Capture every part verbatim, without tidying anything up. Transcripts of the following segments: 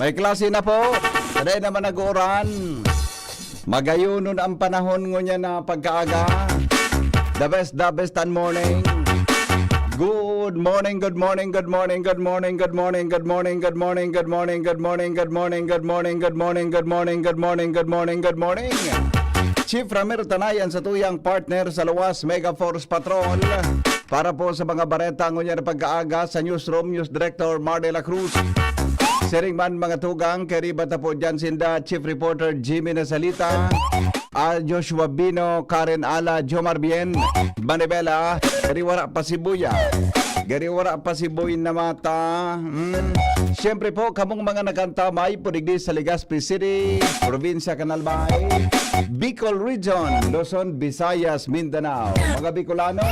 May klase na po. Saday naman nag-uuran. Magayonon ang panahon ngunyan na pagkaaga. The best, the best and morning. Good morning, good morning, good morning, good morning, good morning, good morning, good morning, good morning, good morning, good morning, good morning, good morning, good morning, good morning, good morning, good morning, good morning. Chief Ramir Tanay ang satuyang partner sa Luwas Mega Force Patrol. Para po sa mga bareta ngunyan na pagkaaga sa newsroom, News Director Mar de la Cruz. Siring man mga tugang, kay riba ta po dyan sinda, Chief Reporter Jimmy Nasalita, ah, Joshua Bino, Karen Ala, Jomar Bien, Manibela, gari wara pa sibuya. Gari wara pa sibuy na mata. Hmm. Siyempre po, kamong mga nakantamay, po digdi sa Legazpi City, Probinsya Canal Bay, Bicol Region, Luzon, Visayas, Mindanao. Mga Bicolano,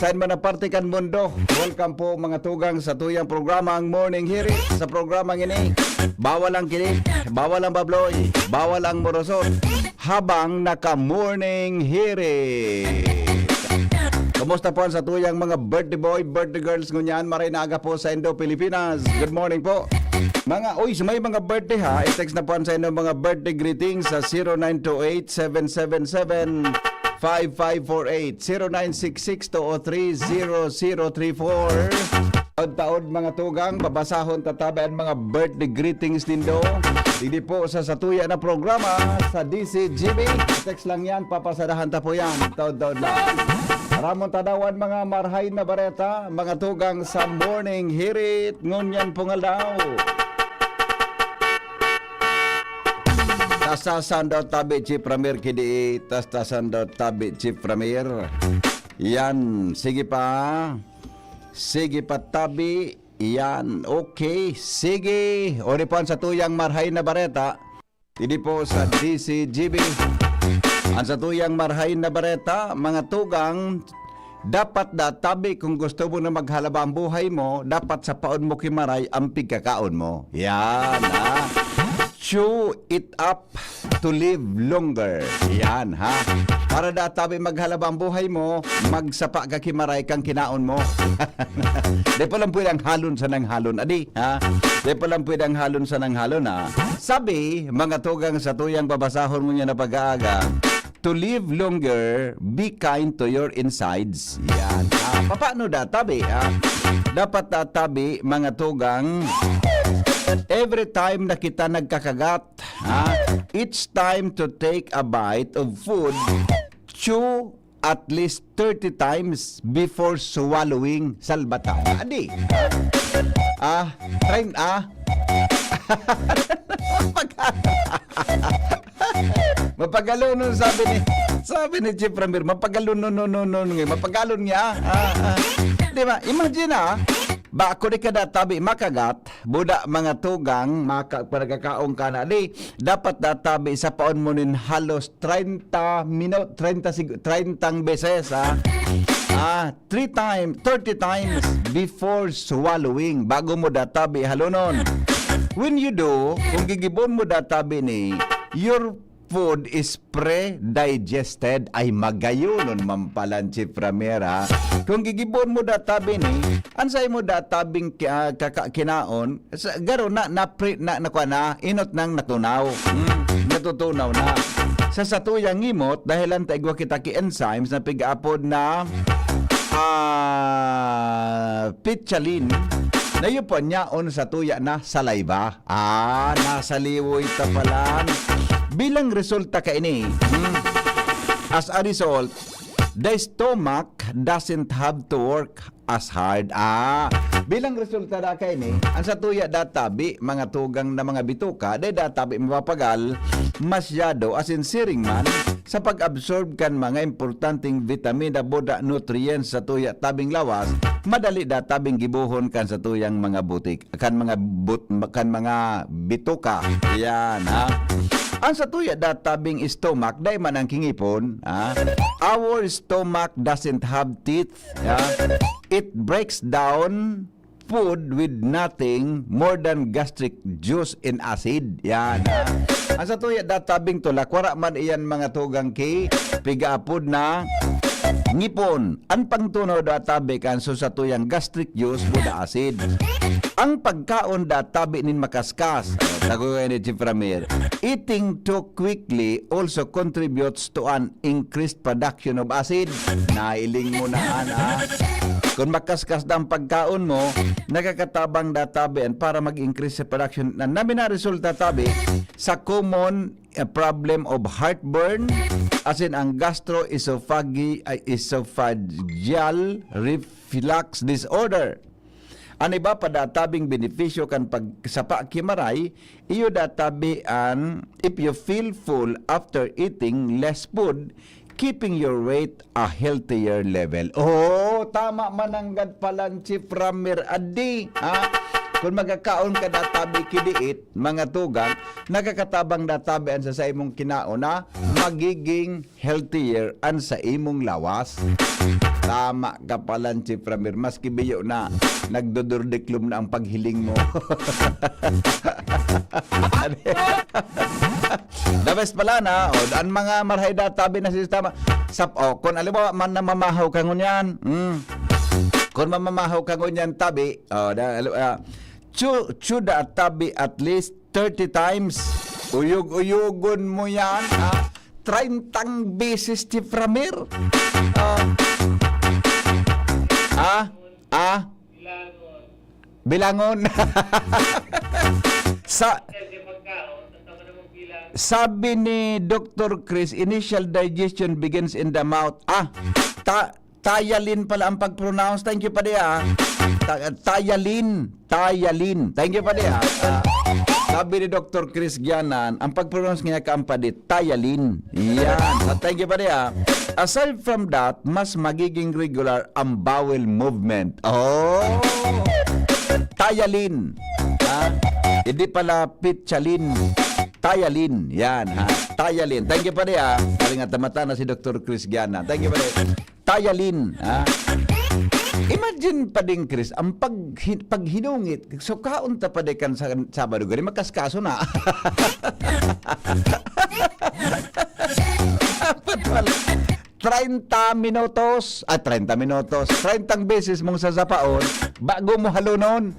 saan man na parte kan mundo, welcome po mga tugang sa tuyang programa ang Morning Hirit. Sa programang ini, bawal ang kilig, bawal ang babloy, bawal ang morosot, habang naka-morning hirit. Kumusta po ang satuyang mga birthday boy, birthday girls ngunyan? Maray na aga po sa Indo, Pilipinas. Good morning po. Mga, uy, sa may mga birthday ha, i-text na po ang sa inyo mga birthday greetings sa zero nine two eight, seven seven seven, five five four eight, zero nine six six two oh three zero zero three four. Taod-taod, mga tugang, babasahon ta tabi an mga birthday greetings nindo. Digdi po sa satuya na programa sa D C G B. Text lang yan, papasadahan ta po yan. Taod-taod lang. Ramon tadawan mga marhay na bareta, mga tugang sa Morning Hirit, ngunyan pong aldaw. Tastasan daw tabi, Chief Ramir, kidi. Tastasan daw tabi, Chief Ramir. Yan, sige pa. Sige pa, tabi. Yan, okay. Sige. O, di po ang satuyang marhay na bareta. Didi po sa D C G B. Ang satuyang marhay na bareta, mga tugang, dapat da tabi kung gusto mo na maghalaba ang buhay mo, dapat sapaon mo ki maray ang pigkakaon mo. Yan, ha? Chew it up to live longer. Yan, ha? Para da tabi maghalaba ang buhay mo, magsapa ka ki maray kang kinaon mo. Di pa lang pwede ang halon sa nang halon, adi, ha? Di pa lang pwede ang halon sa nang halon, ha? Sabi, mga tugang, satuyang babasahon ngunyan na pag-aaga, "To live longer, be kind to your insides." Yan, ha? Papaano da tabi, ha? Dapat da tabi, mga tugang, every time na kita nagkakagat, ha? It's time to take a bite of food, chew at least thirty times before swallowing. Salbata. Adi. Ah, try, ah. Mapagalonon, sabi ni, sabi ni Chief Ramir, mapagalonon, no, no, no, no, mapagalonon niya. Ah, ah. Di ba? Imagine, ah, ba, kung di ka natabi makagat, buda mga tugang, maka-, pagkakaon ka na, di, dapat natabi sa paon mo nin halos treinta minut, treinta sig-, treintang beses, ha? Ah, three time, thirty times before swallowing, bago mo databi halonon. When you do, kung gigibon mo databi ni, your food is pre-digested. Ay, magayonon man pala, Chief Ramir, ha? Kung gigibon mo databi ni, an saimo databing ki-, ah, kaka-, kinaon, sa, garo na, na, pre-, na, na, na, inot nang natunaw. Hmm, natutunaw na. Sa satuyang ngimot, dahil lang ta igwa kita ki enzymes na pig-aapod na, ah, pichalin, na iyo po nyaon sa tuya na saliva. Ah, nasa liwoy ta palan. Bilang resulta kaini, hmm, as a result, the stomach doesn't have to work as hard. Ah, bilang resulta da kaini, ang sa tuya databi, mga tugang na mga bituka, dai databi mapapagal masyado, as in siring man, sa pag-absorb kan mga importanteng vitamina, buda, nutrients sa tuya tabing lawas, madali da tabing gibohon kan sa tuyang mga butik, kan mga but-, kan mga bituka. Yan, ha? Ang sa tuya da tabing stomach, dai man ang kingipon, ha? Our stomach doesn't have teeth, ha? It breaks down food with nothing more than gastric juice and acid. Yan, ha? Ang sa tuya databing tulak, wara man iyan mga tugang ki, pigaapod na ngipon. An pangtunaw da tabi kan so satuyang gastric juice, buda acid. Ang pagkaon da tabi nin makaskas, tagoy ni Chief Ramir. Eating too quickly also contributes to an increased production of acid. Nailing mo na, an, ha? Kung makaskas na ang pagkaon mo, nakakatabang da tabi an para mag-increase sa production. Na namin na resulta tabi sa common a problem of heartburn, as in ang gastroesophagy-, ay, esophageal reflux disorder. An iba pa da tabing benepisyo kan pagsapa ki maray, iyo da tabi an, if you feel full after eating less food, keeping your weight a healthier level. Oh, tama mananggad palan, Chief Ramir, adi, ha? Kung magkakaon ka da tabi ki diit, mga tugang, nakakatabang da tabi an sa, sa imong kinaon na magiging healthier an sa imong lawas. Tama ka palan, Chief Ramir. Maski biyo na, nagdodurdiklom na ang paghiling mo. The best pala na, o, an mga marhay da tabi na sistema. Sap-, o, kung halimbawa man namamahaw ka ngunyan, mm, kung mamamahaw ka ngunyan tabi, o, da, ah, chu-, chuda tabi at least thirty times. Uyog-uyogon mo yan, ha? Trentang beses, Chief Ramir. Ah. Ah? Ah? Bilangon. Sa, sabi ni Doctor Chris, initial digestion begins in the mouth. Ah, ta-, Tayalin pala ang pag-pronounce. Thank you, padi, ah. Ta-, Tayalin. Tayalin. Thank you, padi, ah. Ah, sabi ni Doctor Chris Gianan, ang pag-pronounce niya ka ang padi, Tayalin. Yan. So, thank you, padi, ah. Aside from that, mas magiging regular ang bowel movement. Oh! Tayalin. Ha? Hindi pala pitchalin. Tayalin. Yan, ha? Tayalin. Thank you, padi, ah. Galing at mata na si Doctor Chris Gianan. Thank you, padi. Tayalin, ha? Imagine pa din, Chris, ang paghi-, paghinungit, so kaon ta pa di kan sa Sabado, gani makaskaso na. Apat pala. Treinta minutos, ah, treinta minutos, treintang beses mong sasapaon, bago mo halunon.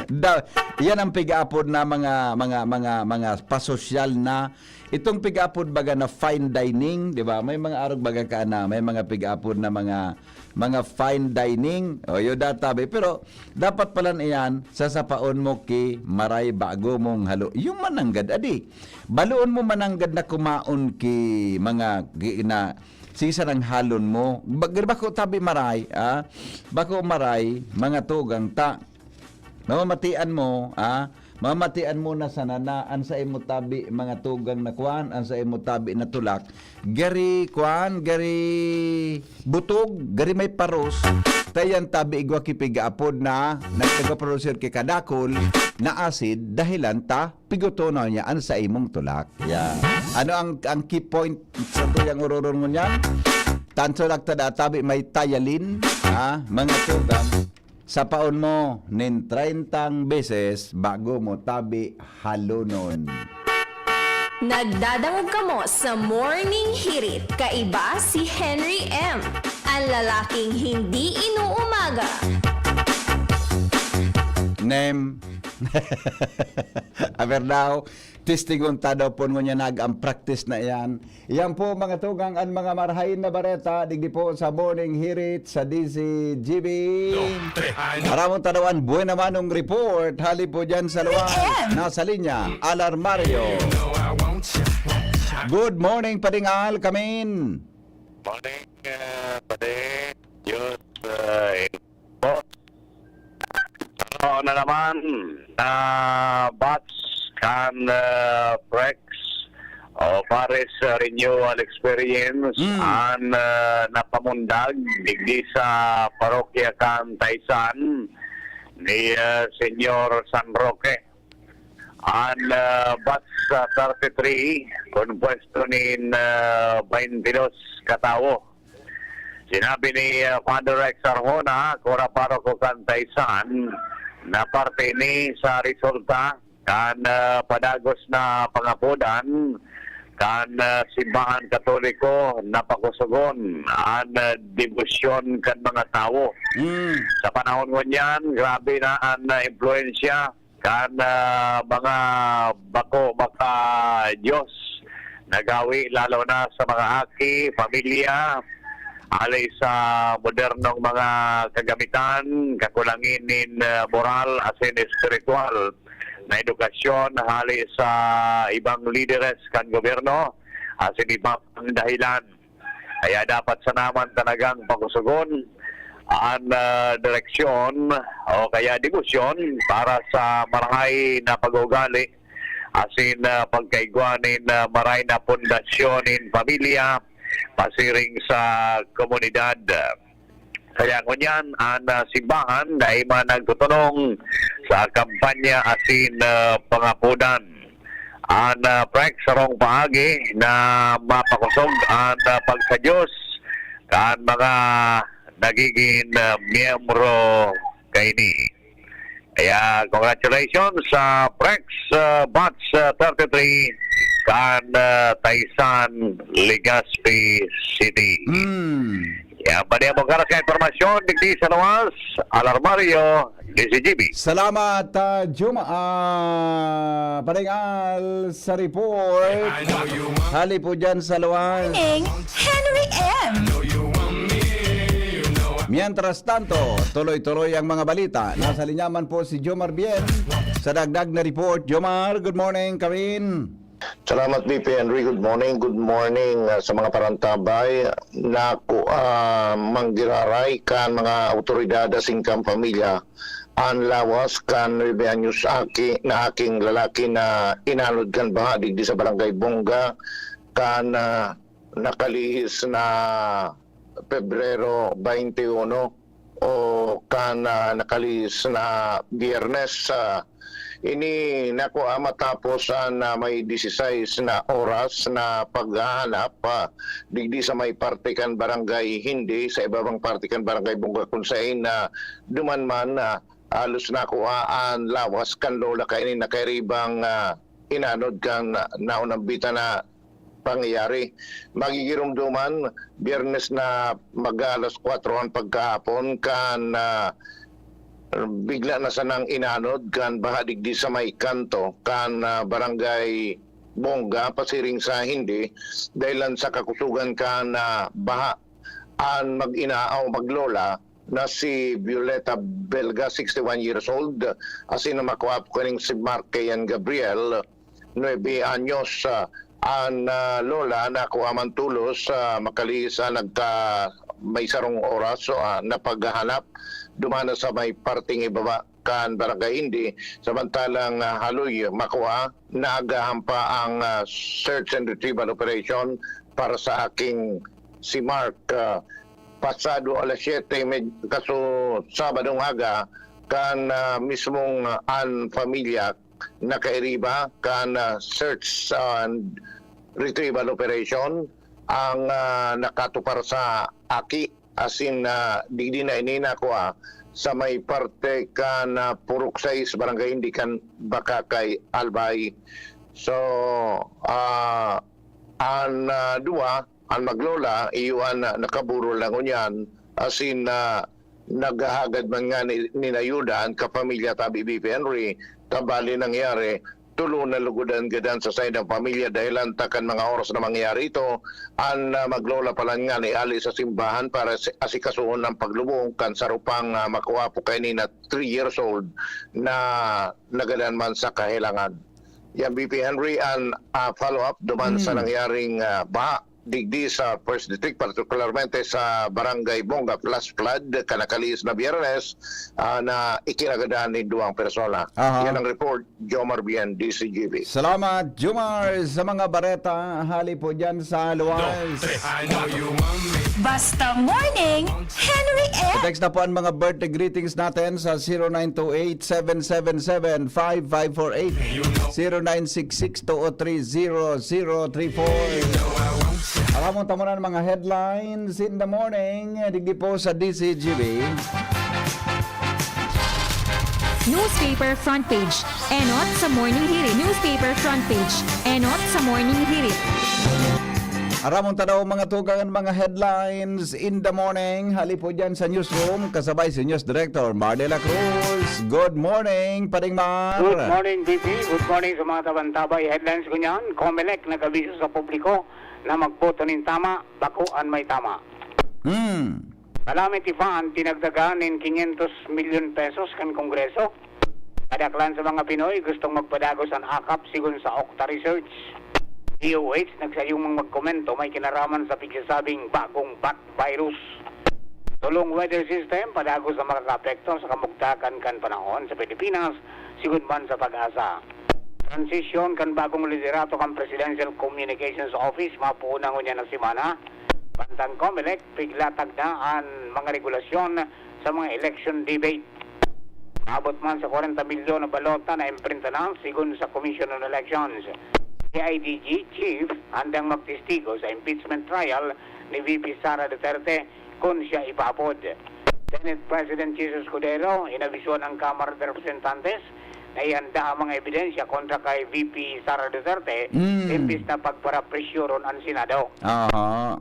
Da, yan ang pig-apod na mga, mga, mga, mga pasosyal na Itong pig-apod baga na fine dining, di ba? May mga arog baga ka na, may mga pig-apod na mga, mga fine dining. O, yun databi. Pero dapat pala na iyan, sasapaon mo ki maray bago mong halo. Yung mananggad, adi. Baloon mo mananggad na kumaon ki mga gi-, na sisa ng halon mo. Ba-, bako tabi maray, ah? Bako maray, mga tugang ta. Mamamatian mo, ah, mamatian mo na sana na an sa imo tabi mga tugang na kwan, an sa imo tabi na tulak, gari kwan, gari butog, gari may paros, tayan tabi igwa ki pig-apod na nagtaga-producer ki kadakol na acid, dahilan ta pigutonaw niya an sa imong tulak. Yeah. Ano ang, ang key point sa tuyang ururon mo niyan? Tanso lang ta da, tabi may tayalin, ha, mga tugang. Sapaon mo nin treintang beses bago mo tabi halonon. Nagdadangog kamo sa Morning Hirit, kaiba si Henry M, ang lalaking hindi inuumaga. Nem. Aber daw, testingon ta daw po ngunyan nag ang practice na iyan. Iyan po, mga tugang, an mga marahain na bareta, digdi po sa Morning Hirit sa D Z G B. Aramon tadawan, buena manong report, hali po dyan sa luwal. Nasa linya, Alarmario. Good morning, Pading Al, kamin. Morning, uh, Pade. Diyos, uh, in po. Ano na naman, na batch kan, ah, Prex o Paris, ah, Renewal Experience Mm. an, ah, napamundag digdi sa parokya kan Taysan ni, ah, Senyor San Roque. An, ah, batch sa thirty-three, kompuesto nin, ah, twenty-two katawo. Sinabi ni, ah, Father Rex Arjona, kura paroko kan Taysan, na parte ini sa resulta kan, ah, padagos na pangapodan kan, ah, simbahan Katoliko, napakusogon an, ah, debosyon kan mga tawo. Mm. Sa panahon ngunyan, grabe na an, ah, impluwensya kan, ah, mga bako maka-Diyos na gawi, lalo na sa mga aki, pamilya, hali sa modernong mga kagamitan, kakulangin nin, ah, moral asin espiritual na edukasyon hali sa ibang lideres kan gobyerno asin iba pang dahilan. Kaya dapat sana man talagang pakusogon an, ah, direksyon o kaya debosyon para sa marahay na pag-uugali asin, ah, pagkaigwa nin, ah, maray na pundasyon nin pamilya pasiring sa komunidad. Kaya ngunyan, an, ah, simbahan dai man nagtutunong sa kampanya asin, ah, pangapodan. An, ah, Prex, sarong paagi na mapakosog an, ah, pagsa-Diyos kan mga nagigin, ah, miyembro kaini. Kaya congratulations sa Prex, ah, Batch, ah, thirty-three kan, ah, Taysan, Legazpi City. Mm. Yan pa niya mong karas ka impormasyon, digdi sa luwas, Alarmario, D C G B. Salamat, ah, Juma, ah, Paringal sa report. Hali po dyan sa luwas. Morning, Henry M. Mientras tanto, tuloy-tuloy ang mga balita. Nasa linya man po si Jomar Bien sa dagdag na report. Jomar, good morning, kawin. Salamat, V P Henry. Good morning. Good morning, ah, sa mga parantabay. Naku, ah, manggiraray kan mga awtoridad asin kan pamilya an lawas kan nuebe anyos aki na aking lalaki na inanod kan baha digdi sa Barangay Bongga kan, ah, nakalihis na Pebrero twenty-one o kan, ah, nakalihis na Biyernes. Ah, ini nakuha matapos an, ah, may disisais na oras na paghahanap, ah, digdi sa may parte kan Barangay Hindi, sa ibabang parte kan Barangay Bongga, kun saen na duman man, ah, halos nakuha an lawas kan lola kaini na kairibang, ah, inanod kan naunang bita na pangyayari. Magigiromdoman, Biyernes na mag-aalas kwatro an pagkahapon kan, ah, bigla na sanang inanod kan baha digdi sa may kanto kan, ah, Barangay Bongga, pasiring sa Hindi, dahilan sa kakusogan kan, ah, baha. An mag-ina o maglola na si Violeta Belga, sixty-one years old, asin an makwapo kaning si Mark Ian Gabriel, nuebe anyos. Ah, an, ah, lola nakuha man tolos, ah, makalihis sa nagka-, may sarong oras, so, ah, na paghahanap duman na sa may parteng ibaba kan Barangay Hindi, samantalang, ah, haloy makuha, naagahan pa ang, ah, search and retrieval operation para sa aking si Mark. Ah, pasado alas siyete, med-, kaso Sabadong aga, kan, ah, mismong, ah, an pamilya nakairiba kan, ah, search and retrieval operation ang, ah, nakatupar sa aki, asin, ah, digdi na ini nakuha sa may parte kan, ah, Purok sais, Barangay Hindi kan Bacacay, Albay. So, ah, an, ah, duwa, an maglola, iyo an, ah, nakaburol na ngunyan, asin, ah, naghahagad man ngani nin ayuda an kapamilya, tabi V P Henry, ta bali nangyari, tulo na lugod an gadan sa saindang pamilya dahilan ta kan mga oras na mangyari ito, an, ah, maglola pa lang ngani hali sa simbahan para si-, asikasuhon ang paglubong kan saro pang, ah, makwapo kaini na three years old na nagadan man sa kahelangan. Yan, V P Henry, an, ah, follow-up duman sa Mm. nangyaring, ah, baha digdi sa First District, partikularmente sa Barangay Bongga, flash flood, kan nakalihis na Biyernes, ah, na ikinagadan nin duwang persona. Aha. Yan ang report, Jomar Bien, D C G B. Salamat, Jomar, sa mga bareta. Hali po dyan sa luwas. Basta Morning, Henry M. Text na po ang mga birthday greetings natin sa zero nine two eight, seven seven seven, five five four eight, zero nine six six two oh three zero zero three four. Alam mo, tamo na ang mga headlines in the morning. Digdi po sa D C G B. Newspaper front page. Enot sa Morning Hirit. Newspaper front page. Enot sa Morning Hirit. Aramon ta daw mga tugang, mga headlines in the morning. Hali po dyan sa newsroom, kasabay si News Director Mar de la Cruz. Good morning, Paring Mar. Good morning, V P. Good morning sa mga tabang-tabay. Headlines ko niyan, Comelec nag-abiso sa publiko na magboto nin tama, bako an may tama. Hmm. Calamity Fund, dinagdagan nin quinientos milyon pesos kan Kongreso. Kadaklan sa mga Pinoy gustong magpadagos an akap, sigon sa Octa Research. D O H nagsayumang magkomento may kinaraman sa pigsasabing bagong bat virus. Tulong weather system, padagos sa makakaapekto sa kamugtakan kan panahon sa Pilipinas, sigon man sa Pag-asa. Transisyon kan bagong liderato kan Presidential Communications Office, mapuon na ngunyan na semana. Bantang Comelec, piglatag na an mga regulasyon sa mga election debate. Maabot man sa kwarenta milyon na balota na imprinta na, sigon sa Commission on Elections. C I D G Chief handang magtestigo sa impeachment trial ni V P Sara Duterte kun siya ipaapod. Senate President Jesus Escudero, inabisuan ang Kamara de Representantes na ihanda ang mga ebidensya kontra kay V P Sara Duterte, Mm. imbis na pagparapresyoron ang Senado. Aha.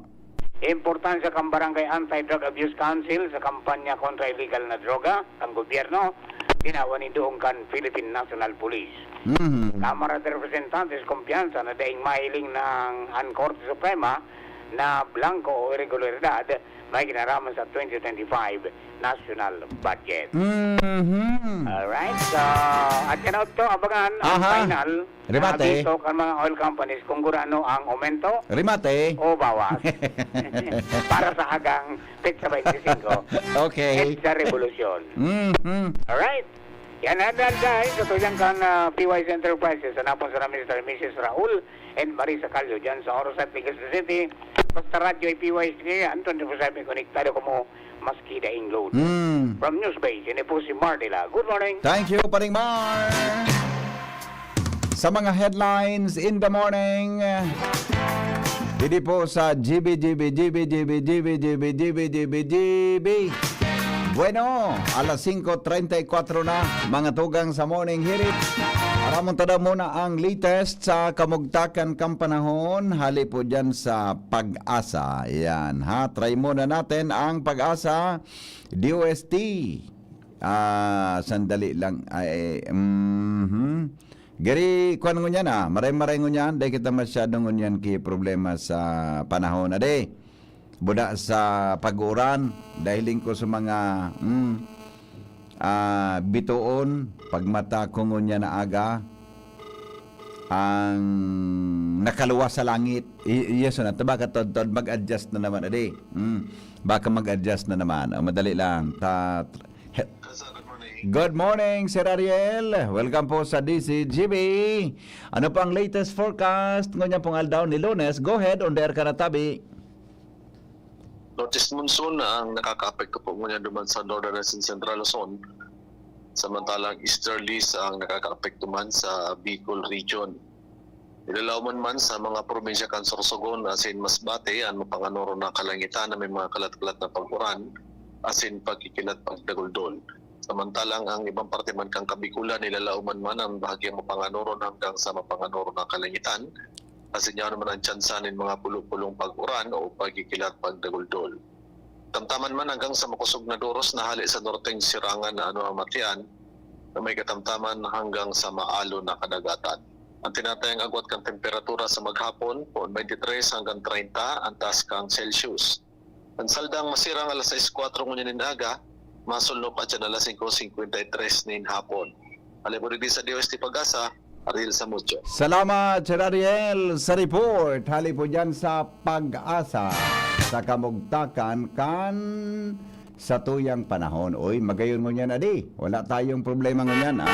Importansya kan Barangay Anti-Drug Abuse Council sa kampanya kontra illegal na droga kan gobyerno, tinawan nin duong kan Philippine National Police. Mhm. Kamara de Representantes kumpiyansa na daing mahiling ng an Korte Suprema na blanco o irregularidad may kinaraman sa twenty twenty-five national budget. Mhm. Alright, so, at yan to, abangan ang Aha. final Remate. Abiso kan mga oil companies kung gurano ang aumento Remate. o bawas para sa agang petsa twenty-five. Okay. Petsa revolusyon. Mhm. Alright. Yan na, yan, guys. Sa tuyang kan, ah, P Y C Enterprises, sa napon sa Mister and Missus Raul and Marisa Calio dyan sa Orosat, Legazpi City. Basta radyo ay P Y C yan, twenty-four seven konektado kamo maski daing load. Mm. From Newsbase, ini po si Mar Dela. Good morning. Thank you, Paring Mar. Sa mga headlines in the morning, didi po sa G B, G B, G B, G B, G B, G B, G B, G B, G B. Bueno, alas singko treinta y cuatro na, mga tugang sa Morning Hirit. Aramon ta daw muna ang latest sa kamugtakan kan panahon, hali po dyan sa Pag-asa. Yan, ha? Try muna natin ang Pag-asa, D O S T. Ah, sandali lang. Ay, mhm. Gari, kwan ngunyan, ah. Maray-maray ngunyan, dahil kita masyadong ngunyan ki problema sa panahon. Ade, buda sa pag-uuran, dahil ko sa mga, mm, ah, bitoon, pagmata ko ngunyan na aga, ang nakaluwas sa langit. I-, yes, na, baka tod-tod, mag-adjust na naman, ade. Mm, baka mag-adjust na naman. O, madali lang. Ta-, he-, Good morning, Sir Ariel. Welcome po sa D C G B. Ano po ang latest forecast ngunyan pong aldaw ni Lunes? Go ahead, on the air ka na, tabi. Northeast monsoon na ang nakakaapekto po ngunyan duman sa Northern Luzon, Central Luzon. Samantalang easterlies ang nakakaapekto man sa Bicol region. Nilalaoman man sa mga probinsya kan Sorsogon asin Masbate an mapanganoron na kalangitan na may mga kalat-kalat na pag-uran asin pagkikilat pagdaguldol. Samantalang ang ibang parte man kan Kabikulan, nilalaoman man ang bahagyang mapanganoron hanggang sa mapanganoron na kalangitan, asin yaon man ang tsansa nin mga pulo-pulong pag-uran o pagkikilat pagdaguldol. Tamtaman man hanggang sa makosog na doros na hale sa norteng sirangan na ano ang matian, na may katamtaman hanggang sa maalo na kadagatan. Ang tinatayang agwat kan temperatura sa maghapon, poon twenty-three hanggang treinta ang taas kan Celsius. Ang saldang masirang alas sais kwatro ngunyan nin aga, masulno pa dyan alas singko singkwenta y tres nin hapon. Alay po digdi sa D O S T Pag-asa, Ariel Samudio. Salamat, Sir Ariel, sa report. Hali po dyan sa Pag-asa, sa kamugtakan kan sa tuyang panahon. Uy, magayon ngunyan, adi. Wala tayong problema ngunyan, ha?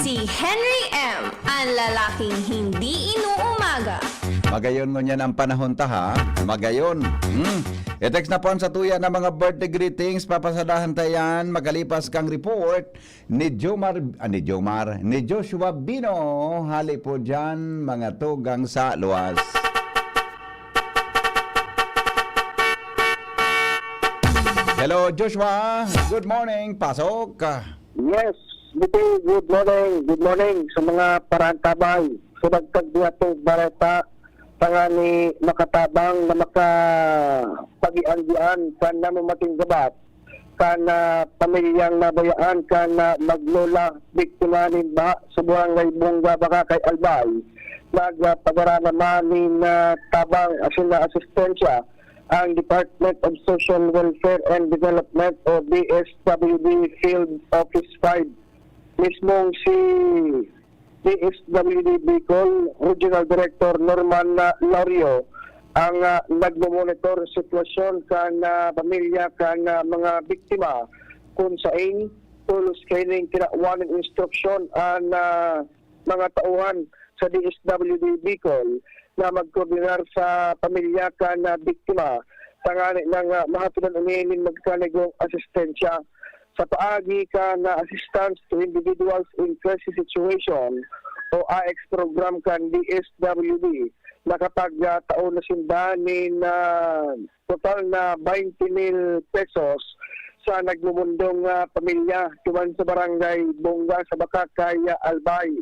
Si Henry M, ang lalaking hindi inuumaga. Magayon ngunyan ang panahon ta, ha? Magayon. Hmm. I-text na po ang sa tuya na mga birthday greetings. Papasadahan ta yan. Magalipas kang report ni Jomar, ah, ni Jomar, ni Joshua Bino. Hali po dyan, mga tugang sa luwas. Hello, Joshua. Good morning. Pasok. Yes, Bibi, good morning. Good morning sa mga paraantabay. Sa dagdag niya po, bareta, tangani makatabang na makapagian-gian kan namamating gabat kan, ah, pamilyang nabayaan kan, ah, maglola, biktima nin baha sa Barangay Bonga, Bacacay, Albay. Nagpagara naman nin, ah, tabang asin na asistensya ang Department of Social Welfare and Development o D S W D Field Office five. Mismong si D S W D Bicol Regional Director Norman, ah, Laurio ang, ah, nagmomonitor sa sitwasyon kan, ah, pamilya kan, ah, mga biktima, kun sain tolos kaining tinawan nin instruksyon an, ah, mga tauhan sa D S W D Bicol na magkoordinar sa pamilya kan, ah, biktima tangani nang, ah, mahatadan ini nin magkanigong asistensya. Sa paagi kan, ah, Assistance to Individuals in Crisis Situation o A I C S program kan D S W D, nakapagtao na sinda nin, ah, total na twenty mil pesos sa nagmumundong, ah, pamilya duman sa Barangay Bonga sa Bacacay, ah, Albay.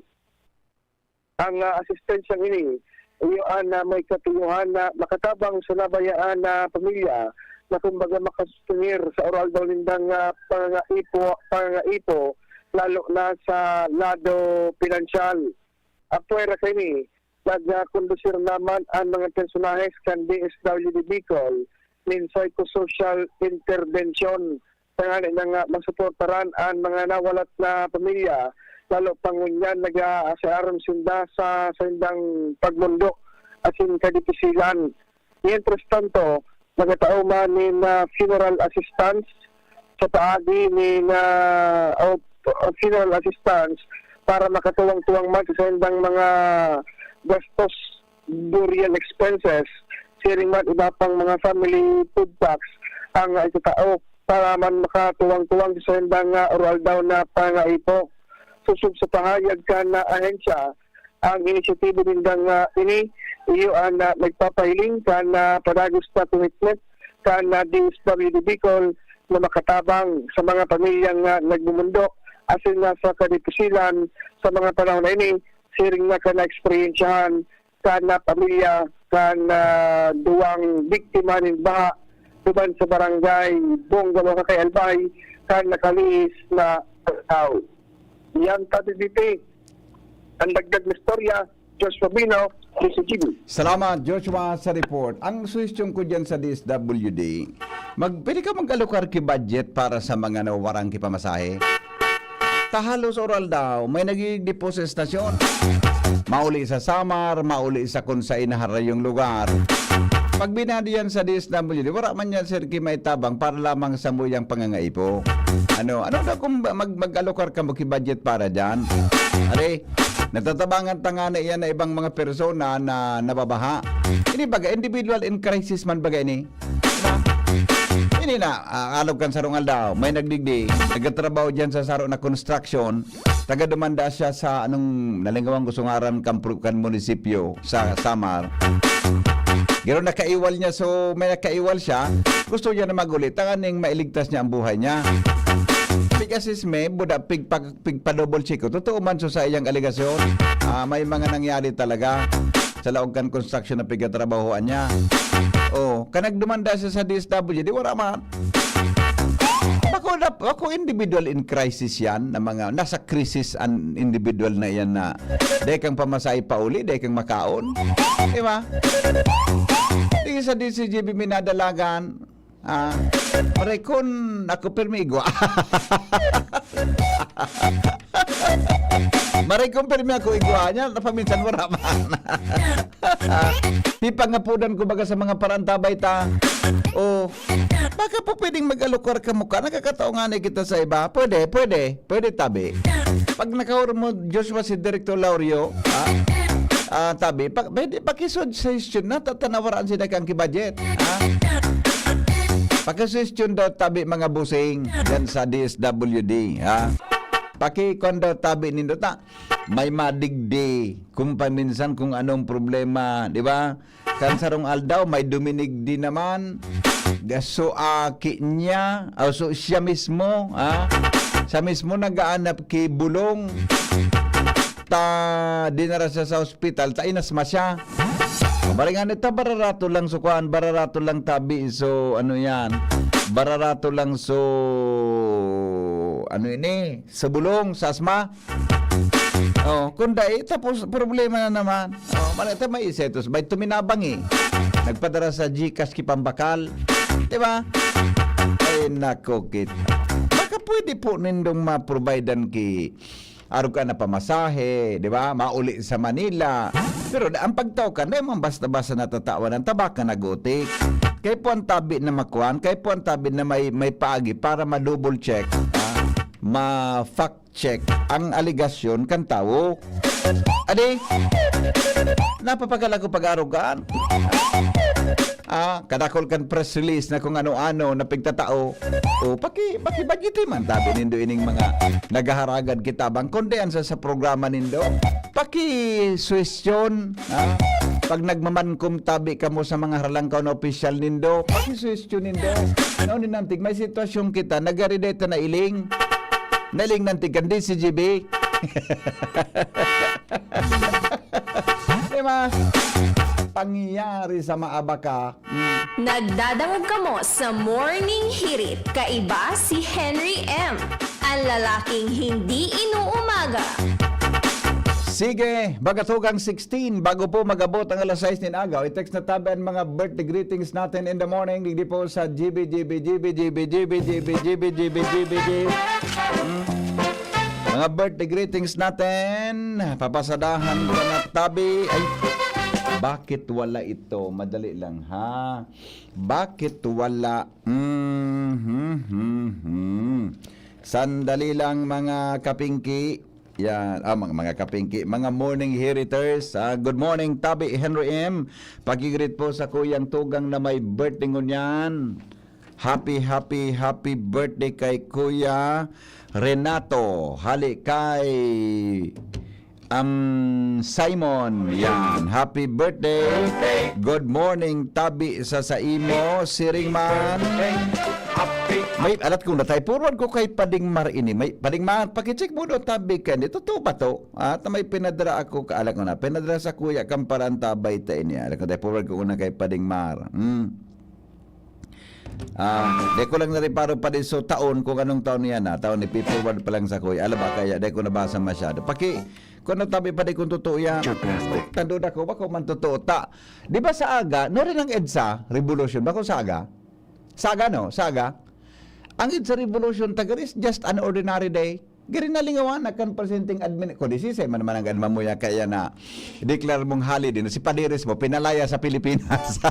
Ang, ah, asistensyang ini, iyo an, ah, may katuyohan na makatabang sa nabayaan na pamilya na kumbaga makasustenir sa aroaldaw nindang, ah, pangangaipo, pangangaipo, lalo na sa lado pinansyal. Apwera kaini, nagkondusir naman an mga personahes kan D S W D Bicol nin psychosocial intervention tanganing nga masuportaran an mga nawalat na pamilya, lalo pa ngunyan nag-aasay aram sinda sa saindang pagmondo asin kadipisilan. Mientras tanto, nagtatao man nin, ah, funeral assistance sa paagi nin, ah, o, o funeral assistance para makatuwang-tuwang man sa saindang mga gastos, burial expenses, siring man iba pang mga family food packs ang, ah, itatao para man makatuwang-tuwang sa saindang, ah, aroaldaw na pangaipo. Sosog sa pahayag kan, ah, ahensya, ang inisyatibo nindang, ah, ini, iyo an, ah, nagpapahiling kan, ah, padagos na commitment kan, ah, D S W D Bicol na makatabang sa mga pamilyang, ah, nagmumundo asin nasa kadipisilan sa mga panahon na ini, siring na kan naeksperyensyahan kan, ah, pamilya kan, ah, duwang biktima nin baha duman sa Barangay Bonga, Bacacay, Albay, kan nakalihis na aldaw. Yan, Tati P P. Ang dagdag na istorya, Joshua Bino, D C G B. Salamat, Joshua, sa report. Ang suhestyon ko dyan sa D S W D, mag, pwede ka mag-alokar ki budget para sa mga nawawaran ki pamasahe. Ta halos aroaldaw, may nagigipos sa estasyon. Mauli sa Samar, mauli sa kun saen na harayong lugar. Pag binado yan sa D S W D, wala man yan, sir, ki maitabang para lamang sa muyang pangangaipo. Ano, ano daw kung ba-, mag-, mag-alokar kamo ki budget para dyan? Are, natatabangan ta ngani yan na ibang mga persona na nababaha. Ini baga, individual in crisis man baga ini. Diba? Ini na, ah, alog kan sarong aldaw, may nagdigdi, nagtatrabaho diyan sa saro na construction, taga dumanda siya sa anong, nalingawan ko sa ngaran kan pro-, kan munisipyo sa Samar. Pero nakaiwal niya, so may nakaiwal siya, gusto niya na mag-uli, tanganing mailigtas niya ang buhay niya. Pig-assist me, buda, pig-, pag-, pig-pa-double check ko. Totoo man so sa iyang alegasyon, ah, may mga nangyari talaga sa laog kan construction na pigkatrabahoan niya. Oh, kan nagdumanda siya sa D S W D, wala man. Bako na, bako individual in crisis yan, na mga nasa crisis an individual na yan na dai kang pamasahe pauli, dai kang makaon. Di ba? Di sa D C G B minadalagan, ah, pare, kun ako pirmi igwa. Maray kung pirmi ako igwa niya, paminsan wala man. Pipangapudan ko baga sa mga parantabay ta. O, baka po pwedeng mag-alokar kamo ka. Nakakatao nga na kita sa iba. Pwede, pwede. Pwede, tabi. Pag nakahuro mo, Joshua, si Director Laurio, ha? Ah, tabi, pa, pwede, pakisuggestion na, tatanawaraan sila kang kibudget, ha? Pakisuggestion daw, tabi, mga busing, dyan sa D S W D, ha? Pakikuan daw tabi nindo ta. May madigdi kung paminsan kung anong problema, di ba? Kan sarong aldaw, may duminigdi naman. Gaso aki niya, ah, so siya mismo, ha? Siya mismo nagaanap ki bulong. Ta, dinara siya sa ospital, ta inasma siya. Maringan ito, bararato lang so kuan, bararato lang tabi. So, ano yan? Bararato lang so, ano ini? Sa bulong, sa asma? Oh, kung dai, tapos problema na naman. Oh, mali, ito may isetos. May tuminabang eh. Nagpadara sa GCash ki pambakal. Di ba? Ay, nako, kit. Baka pwede po nindong ma-providean ki arog ka na pamasahe, di ba? Mauli sa Manila. Pero da- ang pagtao ka, dai man basta-basta natatawan ang tabaka nagutik. Kay po ang tabi na makuan, kay po ang tabi na may, may paagi para ma-double check, ah, ma-fact check ang aligasyon kan tawo. Adi, napapagal ako pag-arugan. Ah, kadakol kan press release na kung ano-ano na pigtatao. O, paki, pakibagiti man, tabi nindo ining mga naghaharagad kita bang kundi an sa, sa programa nindo. Pakisuwestiyon, ha? Pag nagmamankom tabi kamo sa mga haralangkaw na opisyal nindo, pakisuwestiyon nindo. Naon ninantig, may sitwasyon kita, nagari dito na iling. Nailing nantig kan D C G B. Di ba? Pangyayari sa maabaka. Mm. Nagdadangog kamo sa Morning Hirit. Kaiba si Henry M. Ang lalaking hindi inuumaga. Sige, Bagatugang sixteen, bago po mag-abot ang alas sais nin agaw, i-text na tabi ang mga birthday greetings natin in the morning. Digdi po sa G B, G B, G B, G B, G B, G B, G B, G B, G B, G B. Hmm? Mga birthday greetings natin, papasadahan ko na tabi. Ay, bakit wala ito? Madali lang, ha? Bakit wala? Mm-hmm. Sandali lang, mga kapingki. Yan, ah, mga, mga kapingki, mga morning heriters. Ah, good morning, Tabi Henry M. Pag-greet po sa kuyang tugang na may birthday ngunyan. Happy, happy, happy birthday kay Kuya Renato. Hali kay um, Simon. Yan. Happy birthday. Good morning, Tabi sa saimo, siring man. May alat kong natay. Forward ko kay Pading Mar ini. May Pading Mar, pakicheck mo do tabi ka ni. Totoo ba to? At may pinadra ako, kaalat ko na. Pinadra sa kuya kang parantabay ta ini. Alat ko tayo, forward ko una kay Pading Mar. Hmm. Ah, di ko lang nariparo pa din so taon kung anong taon niya na. Taon ni forward pa lang sa kuya. Alam ba kaya, di ko nabasa masyado. Paki, kung ano tabi pa di kung totoo yan. Tandod ako, bako man totoo ta. Di ba sa aga, no rin ang EDSA, revolution, bako sa aga? Sa aga, no? Sa aga? Ang EDSA revolution, taga is just an ordinary day. Gari nalingawan na kan presenting admin ko, di sisay man naman ang mamuya kaya na declare mong holiday na si Padires mo, pinalaya sa Pilipinas.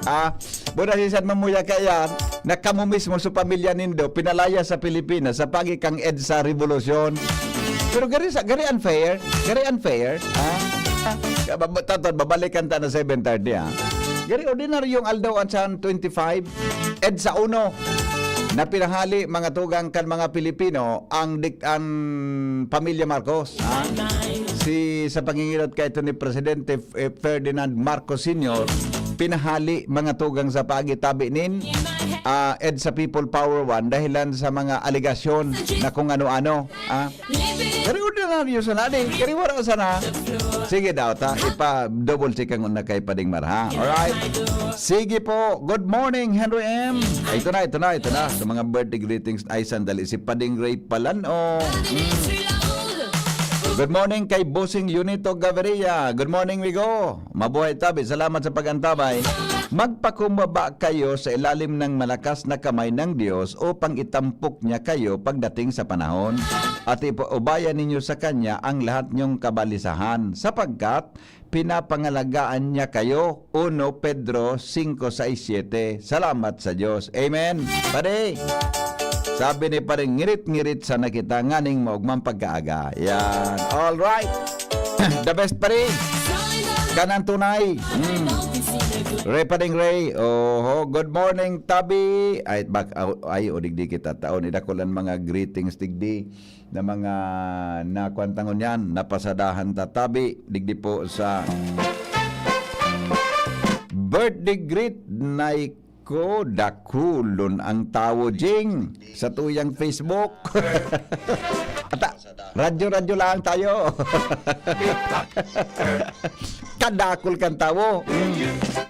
Ah, buda si San mamuya kaya na kamo mismo sa pamilya nindo, pinalaya sa Pilipinas sa pagi kang EDSA revolusyon. Pero gari sa gari unfair, gari unfair, ha? Kaya bab- tatod, babalikan ta na seven thirty, ha? Gari ordinaryong aldaw ang San twenty-five, EDSA uno, na pinahali mga tugang kan mga Pilipino ang dik- ang pamilya Marcos, ha? Si sa pangingilot kay ito ni Presidente F- eh, Ferdinand Marcos Senior, pinahali mga tugang sa pagitabi nin ah, EDSA People Power One dahilan sa mga alegasyon na kung ano-ano. Ah. Kari ordinaryo sana, di. Kari wala sana. Sige daw, ta. Ipa-double check ang una kay Pading Mar, ha? Alright. Sige po. Good morning, Henry M. Ay, ito na, ito na, ito na. Sa mga birthday greetings, ay sandali. Si Pading Ray Palano. Mm. Good morning kay Bossing Unito Gaviria. Good morning, Migo. Mabuhay tabi. Salamat sa pag-antabay. Magpakumbaba kayo sa ilalim ng malakas na kamay ng Diyos upang itampok niya kayo pagdating sa panahon at ipaubayan ninyo sa Kanya ang lahat niyong kabalisahan, sapagkat pinapangalagaan niya kayo. Uno Pedro singko sais siete. Salamat sa Diyos. Amen. Pare, sabi ni Pare, ngirit-ngirit sana kita nganing maugmang pagkaaga. Yan. All right. The best, pare. Kanan tunay. Mm. Ray Pading Ray. Oho. Good morning, Tabi. Ay, bak, ay, o digdi kita taon. Idakol ang mga greetings, digdi na mga nakuan ta ngunyan, napasadahan ta tabi, digdi po sa birthday greet, nay ko, dakulon ang tawo, Jing, sa tuyang Facebook. Ata, Radyo-radyo lang tayo. Kadakol kan tawo.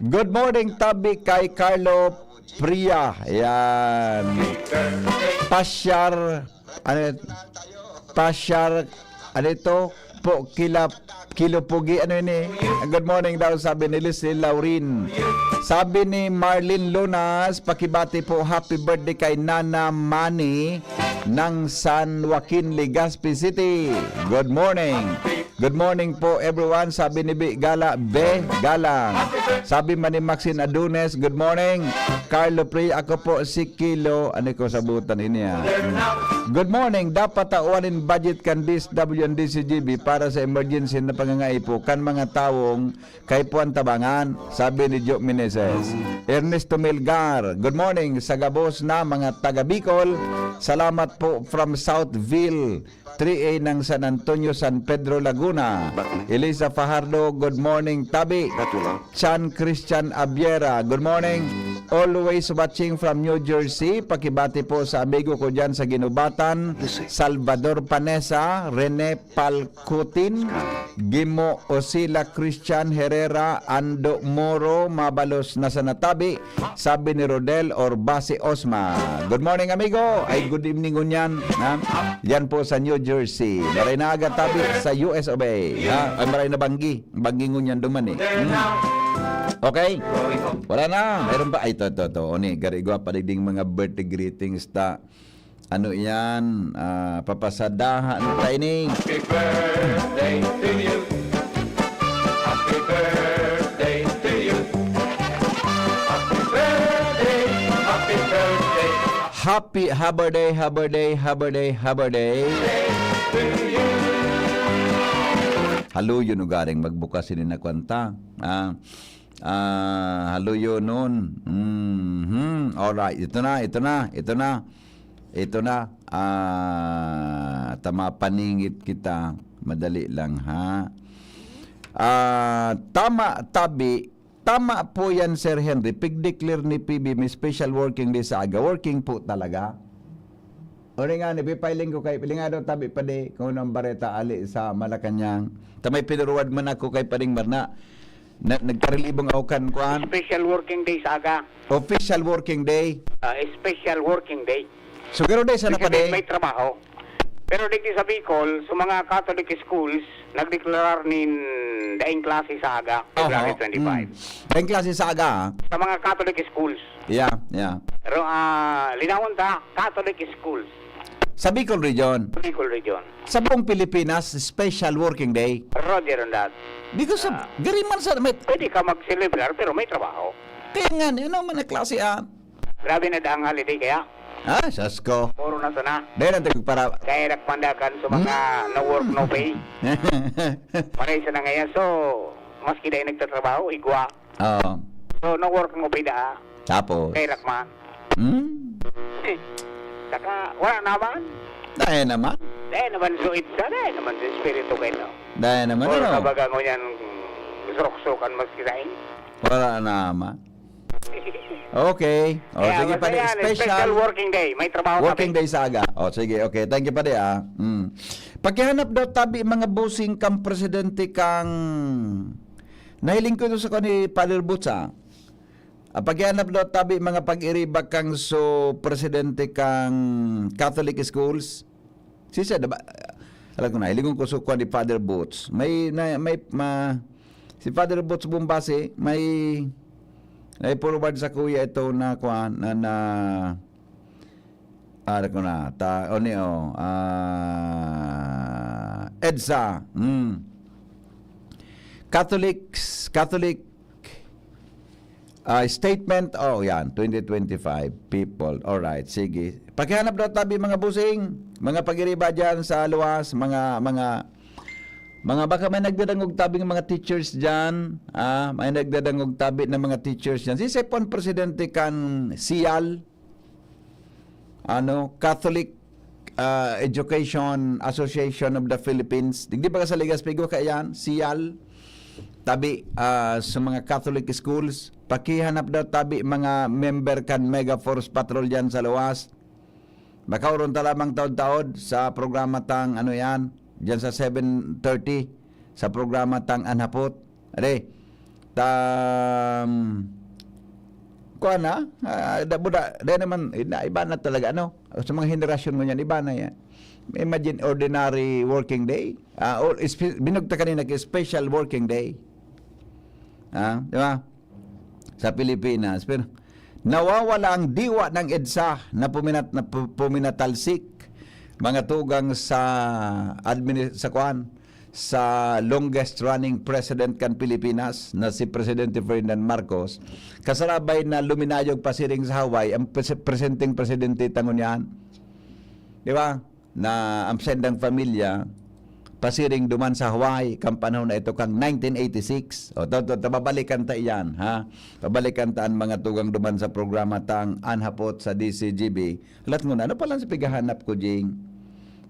Good morning, tabi kay Carlo Priya. Yan. Pasyar, ano yun? Pasyar, ano ito? Po, kilap, kilupugi, ano yun eh? Good morning daw, sabi ni Leslie Laurin. Sabi ni Marlene Lunas, pakibati po, happy birthday kay Nana Mani ng San Joaquin, Legazpi City. Good morning. Good morning po, everyone. Sabi ni Bi Gala, Be Galang. Sabi man ni Maxine Adunes, good morning. Carlo Pre, ako po si Kilo. Ano ko sabutan ini, ah? Good morning. Dapat tawan in budget kan D S W and D C G B para sa emergency na pangangaipo kan mga tawong kaipuhan tabangan, sabi ni Jo Meneses. Ernesto Melgar, good morning sa gabos na mga taga Bicol. Salamat po from Southville, three A ng San Antonio, San Pedro, Laguna. Bak na. Elisa Fajardo, good morning, tabi. Bak na. Chan Christian Abiera, good morning. Always watching from New Jersey. Pakibati po sa amigo ko dyan sa Ginubatan, Salvador Panesa, Rene Palcutin, Gimo Osila, Christian Herrera, Ando Moro, mabalos na sa natabi, sabi ni Rodel Orbasi Osma. Good morning, amigo. Ay, good evening, ngunyan. Ha? Yan po sa New Jersey. Maray na aga tabi sa U S of A. Ha? Ay, maray na banggi. Banggi ngunyan duman eh. Hmm. Okay? Wala na. Meron pa. Ay, ito, ito, ito. O ni, garigwa pa digding mga birthday greetings ta. Ano yan? Ah, papasadahan ta ini. Happy birthday to you. Happy birthday to you. Happy birthday, happy birthday. Happy Haber Day, Haber Day, Haber Day, Haber Day. Haluyon ugaring magbukas ini na kwanta. Ah, ah, haluyon nun. Mhm. Alright, ito na, ito na, ito na. Ito na. Ah, tama, paningit kita. Madali lang, ha? Ah, tama, tabi. Tama po yan, Sir Henry. Pig-declare ni P B, may special working day sa aga. Working po talaga. O rin nga, nipipiling ko kay, piling nga daw tabi pa di, kung anong bareta ali sa Malacanang. Tamay pinuruwad man ako kay Pading Marna. Na, nagkarilibong ako kan, kuan. Special working day sa aga. Official working day. Ah, special working day. So, garo day sana Ibig pa sabihin, di? May trabaho. Pero digdi sa Bicol, sa mga Catholic schools, nagdeklarar nin daing klase sa aga, Aha. February twenty-five. Mm. Daing klase sa aga, ah. Sa mga Catholic schools. Yeah, yeah. Pero, ah, linawon ta, Catholic schools. Sa Bicol Region. Sa Bicol Region. Sa buong Pilipinas, special working day. Roger on that. Because of, Ah. gari man sa, may Pwede ka mag-celebrar, pero may trabaho. Kaya nga, ano man na klase, ah? Grabe na daang holiday kaya. Ah, sus ko. Puro na sana. Dahil ang tagpara- Kaya nagpandakan sa mga Hmm. no work, no pay. Maray sa nangayan. So, maski dahil nagtatrabaho, igwa. Oo. So, no work, no pay daa. Tapos? Kaya rakman. Hmm? Saka, wala naman. Dahil naman. Dahil naman sa itsa, dahil naman sa espiritu kayo, no? Dahil naman, Puro ano? na baga ngunyan, surok-sukan maski dahil. Wala naman. Okay. O, Kaya sige, basta pare, yan, special special working day. May trabaho working kami. day sa aga. O, sige, okay. Thank you, pare, ah. Mm. Pakihanap daw tabi mga busing kang presidente kang nahiling ko ito sa ni Father Butsa. Ah, pakihanap daw tabi mga pag-iriba kang so presidente kang Catholic schools. Si siya, diba? Alam ko na, hilingon ko sa kuwan ni Father Boots. May, na, may, ma, si Father Boots Bumbasi, may, may forward sa kuya ito na kuwan, na, na, ah, alam ko na, ta, o ni, o, ah, EDSA, mm. Catholics, Catholic, Ah, statement, oh, yan, twenty twenty-five, people. Alright, sige. Pakihanap daw tabi, mga busing, mga pag-iriba dyan sa luwas, mga, mga, mga baka may nagdadangog tabi ng mga teachers dyan, ah, may nagdadangog tabi ng mga teachers dyan. Si Sepon, presidente kan SIAL, ano, Catholic, ah, Education Association of the Philippines. Digdi ba ka sa Legazpi, kaya yan, SIAL, tabi, ah, sa mga Catholic schools, pakihanap daw tabi mga member kan Mega Force Patrol dyan sa luwas. Makauron ta lamang taod-taod sa programa tang, ano yan, diyan sa seven thirty, sa programa tang An Hapot. Are, tam, kuwan na, ah, da, buda, da naman, eh, na, iba na talaga, ano? Sa mga henerasyon mo yan, iba na yan. Imagine, ordinary working day. Ah, or, ispe-, binugta kanina kay special working day. Ah, di ba? Sa Pilipinas. Pero, nawawala ang diwa ng EDSA na puminat-, na pu-, puminatalsik, mga tugang sa admini-, sa kuwan, sa longest running president kan Pilipinas na si Presidente Ferdinand Marcos, kasarabay na luminayog pasiring sa Hawaii ang pres-, presenteng presidente ta ngunyan. Di ba? Na ang sendang pamilya pasiring duman sa Hawaii kan panahon na ito kang nineteen eighty-six. O, to, to, to, babalikan ta iyan, ha? Babalikan ta ang mga tugang duman sa programa tang An Hapot sa D C G B. Alat ngunyan, ano pala si pighahanap ko, Jing?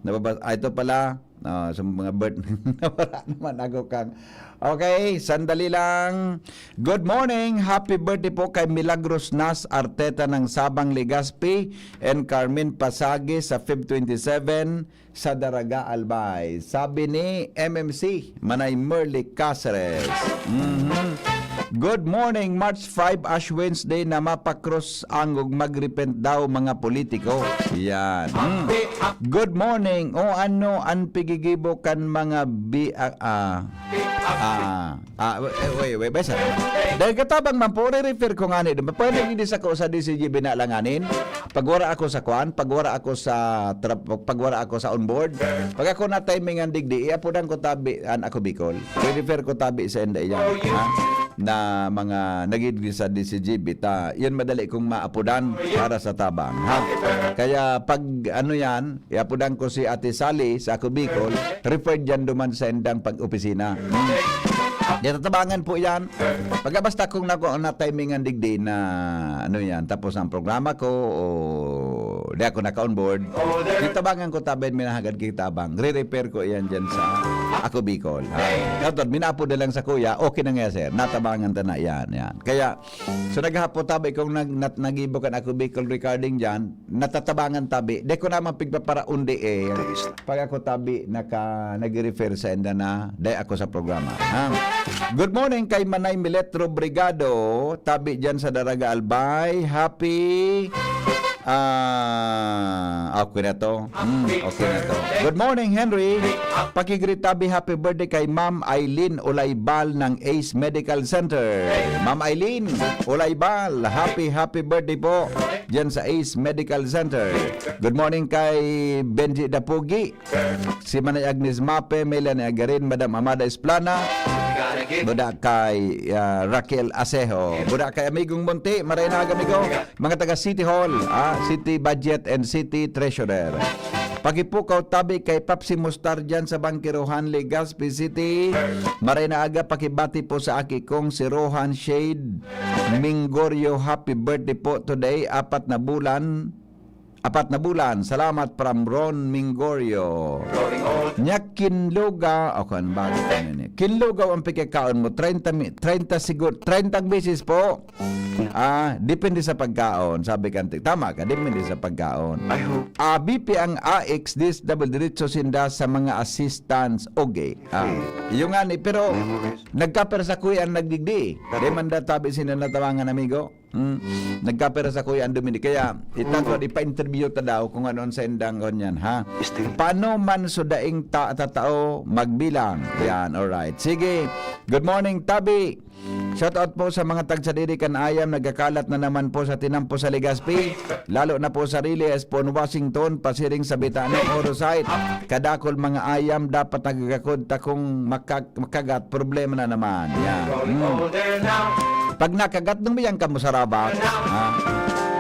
Nababa-, ah, ito pala, ah, sa mga birth, nawala naman ako kang, okay, sandali lang. Good morning, happy birthday po kay Milagros Nas Arteta ng Sabang, Legazpi, and Carmen Pasagi sa Feb twenty-seven sa Daraga, Albay. Sabi ni M M C, Manay Merly Caceres. Mhm. Good morning, March five, Ash Wednesday na mapakros ang ug magrepent daw mga politiko. Yan. Mm. Good morning. O ano an pigigibo kan mga bi-, ah, ah, ah, ah, wait, wait, wait, wait, sir. Dahil katabang man po, re-refer ko nga ni, pwede hindi sa ko sa D C G B na langanin. Pag wara ako sa kwan, pag wara ako sa tra-, pag wara ako sa onboard, pag ako na timing ang digdi, iapudan ko tabi, an ako Bicol. I-refer ko tabi sa enda iyan, ha? Na mga nagigdi sa D C G B, ta, yun madali kong maapudan para sa tabang, ha? Kaya pag ano yan, iapudan ko si Ate Sally sa ako Bicol, referred yan duman sa endang pag-opisina. Hmm. Di tatabangan po yan. Pagka basta kung nako, na timing ang digdi na ano yan, tapos ang programa ko o di ako naka-onboard, di tabangan ko tabi, minahagad kita tabang. Re-repair ko yan dyan sa ako Bicol. Ha? Dapat minapo na lang sa kuya, okay na nga, sir. Natabangan ta na yan, yan. Kaya, so naghapot tabi kung nag-, nat-, nagibo kan ako Bicol recording dyan, natatabangan tabi. Di ko naman pigpaparaon di eh. Pag ako tabi, naka, nag-refer sa enda na, di ako sa programa. Ha? Good morning kay Manay Miletro Brigado, tabi dyan sa Daraga Albay. Happy, ah, okay na to. Hmm, okay na to. Good morning, Henry. Pakigreet tabi, happy birthday kay Ma'am Eileen Olaybal ng Ace Medical Center. Ma'am Eileen Olaybal, happy, happy birthday po dyan sa Ace Medical Center. Good morning kay Benji Dapugi. Si Manay Agnes Mape, Melanie Agarin, Madam Amada Esplana. Buda kay, ah, Raquel Asejo. Buda kay Amigong Monte, maray na aga, amigo. Mga taga City Hall, ah, City Budget and City Treasurer. Pakipukaw tabi kay Papsi Mustar dyan sa Bangkirohan, Legazpi City. Maray na aga, pakibati po sa aki kong si Rohan Shade Minggorio. Happy birthday po today, apat na bulan. Apat na bulan. Salamat from Ron Minggorio. Nya kinluga, o kan bago pa yun eh. Kinlugaw ang pikikaon mo, treinta mi-, treinta sigur-, treinta beses po. Ah, depende sa pagkaon, sabi kan ti-, tama ka, depende sa pagkaon. I hope. Ah, B P ang A X, dis double diretso sinda sa mga assistance, okay. Ah, yung nga ni, pero nagkapera sa kuya ang nagdigdi. Di man da tabi sila natabangan, amigo. Hmm. Nagkapera sa kuya ang Dominic. Kaya, itatod, ipa-interview ta daw kung ano ang sa indang ganyan, ha? Paano man so daing ta-, tatao magbilang? Yan, alright. Sige. Good morning, Tabi. Shout out po sa mga tagsadiri kan Ayam, nagkakalat na naman po sa tinampo sa Legazpi, lalo na po sa Riles, Pon, Washington, pasiring sa Bitano, Oro site. Kadakol mga Ayam, dapat nagkakod ta kung makag-, makagat, problema na naman. Yan. Mm. Pag nakagat, numiyan kamo sa Rabax, ha?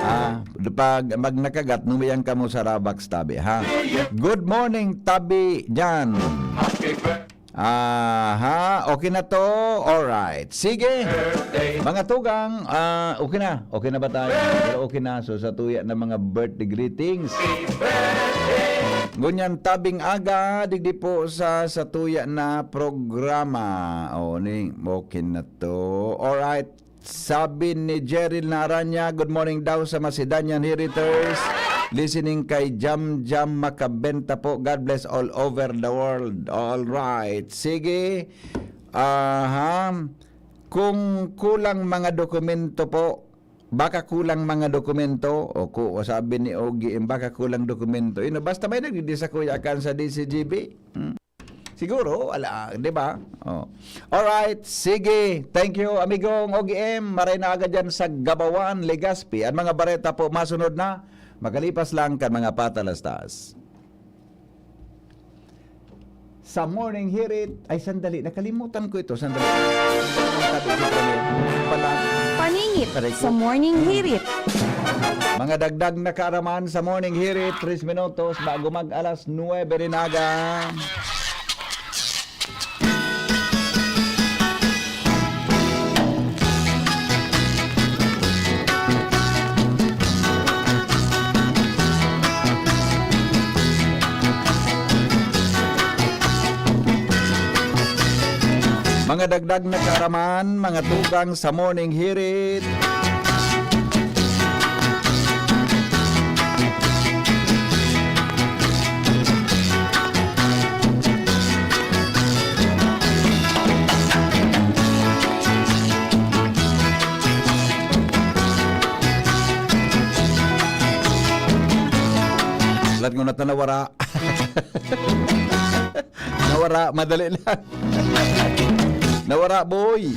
Ah, pag mag nakagat, numiyan kamo sa Rabax, tabi, ha? Good morning, tabi, dyan. Aha, okay na to. Alright. Sige. Mga tugang, ah, okay na. Okay na ba tayo? Pero okay na. So, sa tuya na mga birthday greetings. Ngunyan tabing aga, digdi po sa, sa tuya na programa. O, ni, okay na to. Alright. Sabi ni Jeril Naranya, "Good morning daw sa Macedonian Heriters." Listening kay Jam Jam Makabenta po. God bless all over the world. All right. Sige. Aha. Kung kulang mga dokumento po, baka kulang mga dokumento, o ku-, o sabi ni Ogie M, baka kulang dokumento. Yun, basta may nagdidisakuyakan sa D C G B. Hmm. Siguro, ala, di ba? Oh. Alright, sige. Thank you, amigong Ogie M. Maray na aga dyan sa Gabawan, Legazpi. Ang mga bareta po, masunod na. Makalipas lang kan mga patalastas. Sa Morning Hirit, ay, sandali, nakalimutan ko ito. Sandali. Pala. Paningit Aray ko. Sa Morning Hirit. Mga dagdag na kaaraman sa Morning Hirit, tres minutos bago mag alas nuwebe nin aga. Mga dagdag na kaaraman, mga tugang sa Morning Hirit. Lahat ng unat na nawara. Nawara, madali lang. Nawara, boy.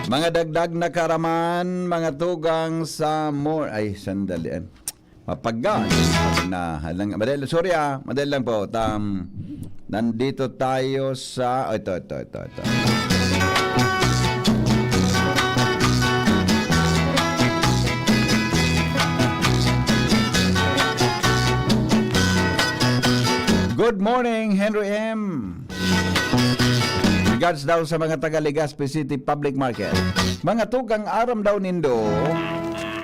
Mga dagdag na kaaraman, mga tugang sa mor-, ay, sandali, ah. Mapagal. Na, lang, madali, sorry, ah, madali lang po. Tam, nandito tayo sa, oh, ito, ito, ito, ito. Good morning, Henry M. Regards daw sa mga taga Legazpi City Public Market. Mga tugang, aram daw nindo,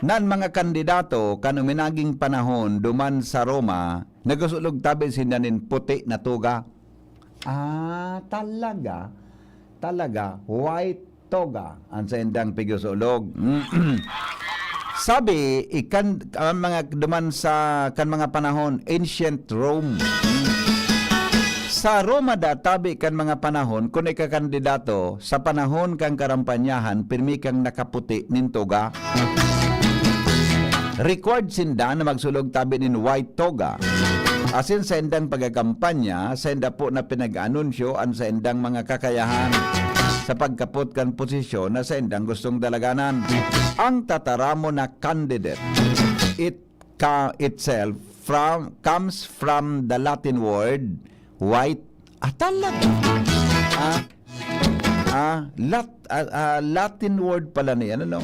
nan mga kandidato kan uminaging panahon duman sa Roma, nagasulog tabi sinda nin puti na toga. Ah, talaga? Talaga, white toga an saindang pigsusulog. Sabi, ikan, ang mga duman sa kan mga panahon, ancient Rome. Sa Roma da, tabi kan mga panahon, kun ika kandidato, sa panahon kan karampanyahan, pirmi kang nakaputi nin toga. Required sinda na magsulog tabi nin white toga. Asin saindang pagkakampanya, sainda po na pinag-anunsyo an saindang mga kakayahan sa pagkapot kan posisyon na saindang gustong dalaganan. Ang tataramon na candidate, it ka-, itself from, comes from the Latin word white. Ah, talaga? Ah, ah, lat-, ah, ah, Latin word pala na yan, ano?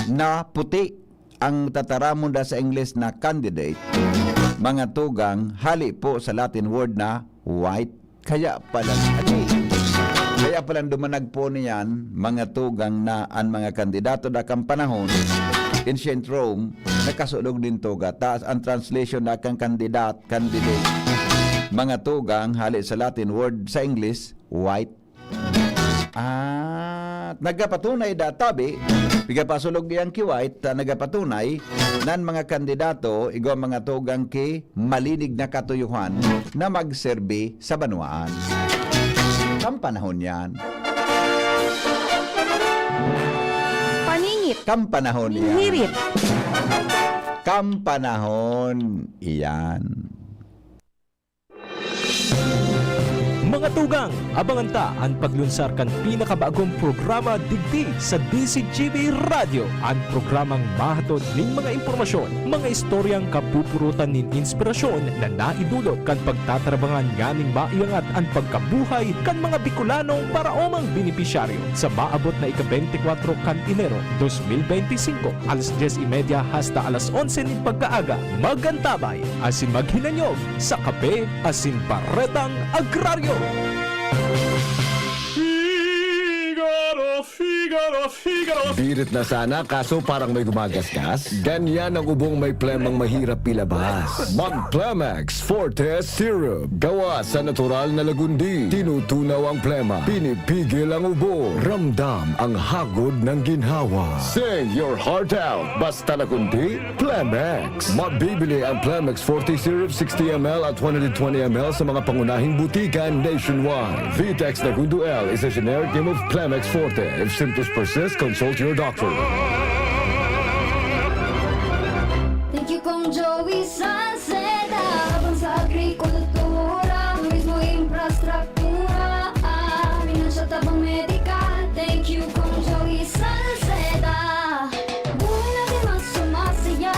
Na puti. Ang tataramon da sa Ingles na candidate, mga tugang, hali po sa Latin word na white. Kaya pala, adi, kaya pala dumanag po niyan, mga tugang, na an mga kandidato da kan panahon, ancient Rome, nakasulog nin toga. Taas ang translation da kan kandidat, candidate. Mga tugang, hali sa Latin word, sa Ingles, white. Ah, nagapatunay da tabi, pigapasulog iyang ki white, ah, nagapatunay nan mga kandidato, igwa mga tugang ki malinig na katuyohan na magserbi sa banwaan. Kan panahon yan. Paningit. Kan panahon yan. Hirit. Kan panahon yan. Mga tugang, abangan ta an paglunsar kan pinakabagong programa digdi sa D Z G B Radyo, an programang mahatod nin mga impormasyon, mga istoryang kapupurutan nin inspirasyon na naidulot kan pagtatrabangan nganing maiangat an pagkabuhay kan mga Bicolanong paraomang benepisyaryo. Sa maabot na ika-beintikwatro kan Enero, dos mil beintisinko, alas dyes y media hasta alas onse nin pagkaaga, mag-antabay asin maghinanyog sa Kape asin Baretang Agraryo. Figaro, Figaro, Figaro. Birit na sana, kaso parang may gumagasgas. Ganyan ang ubong may plemang mahirap ilabas. Mag Plemex Forte Syrup. Gawa sa natural na lagundi. Tinutunaw ang plema. Pinipigil ang ubo. Ramdam ang hagod ng ginhawa. Sing your heart out. Basta lagundi, Plemex. Mabibili ang Plemex Forte Syrup sixty M L at one hundred twenty M L sa mga pangunahing butika nationwide. Vitex Nagundo L is a generic name of Plemex Forte. If symptoms persist, consult your doctor. Thank you, Kong Joey Salceda. Tabang sa agrikultura, turismo, infrastruktura, ah, pinansyal, tabang medikal. Thank you, Kong Joey Salceda. Buhay natin mas sumasaya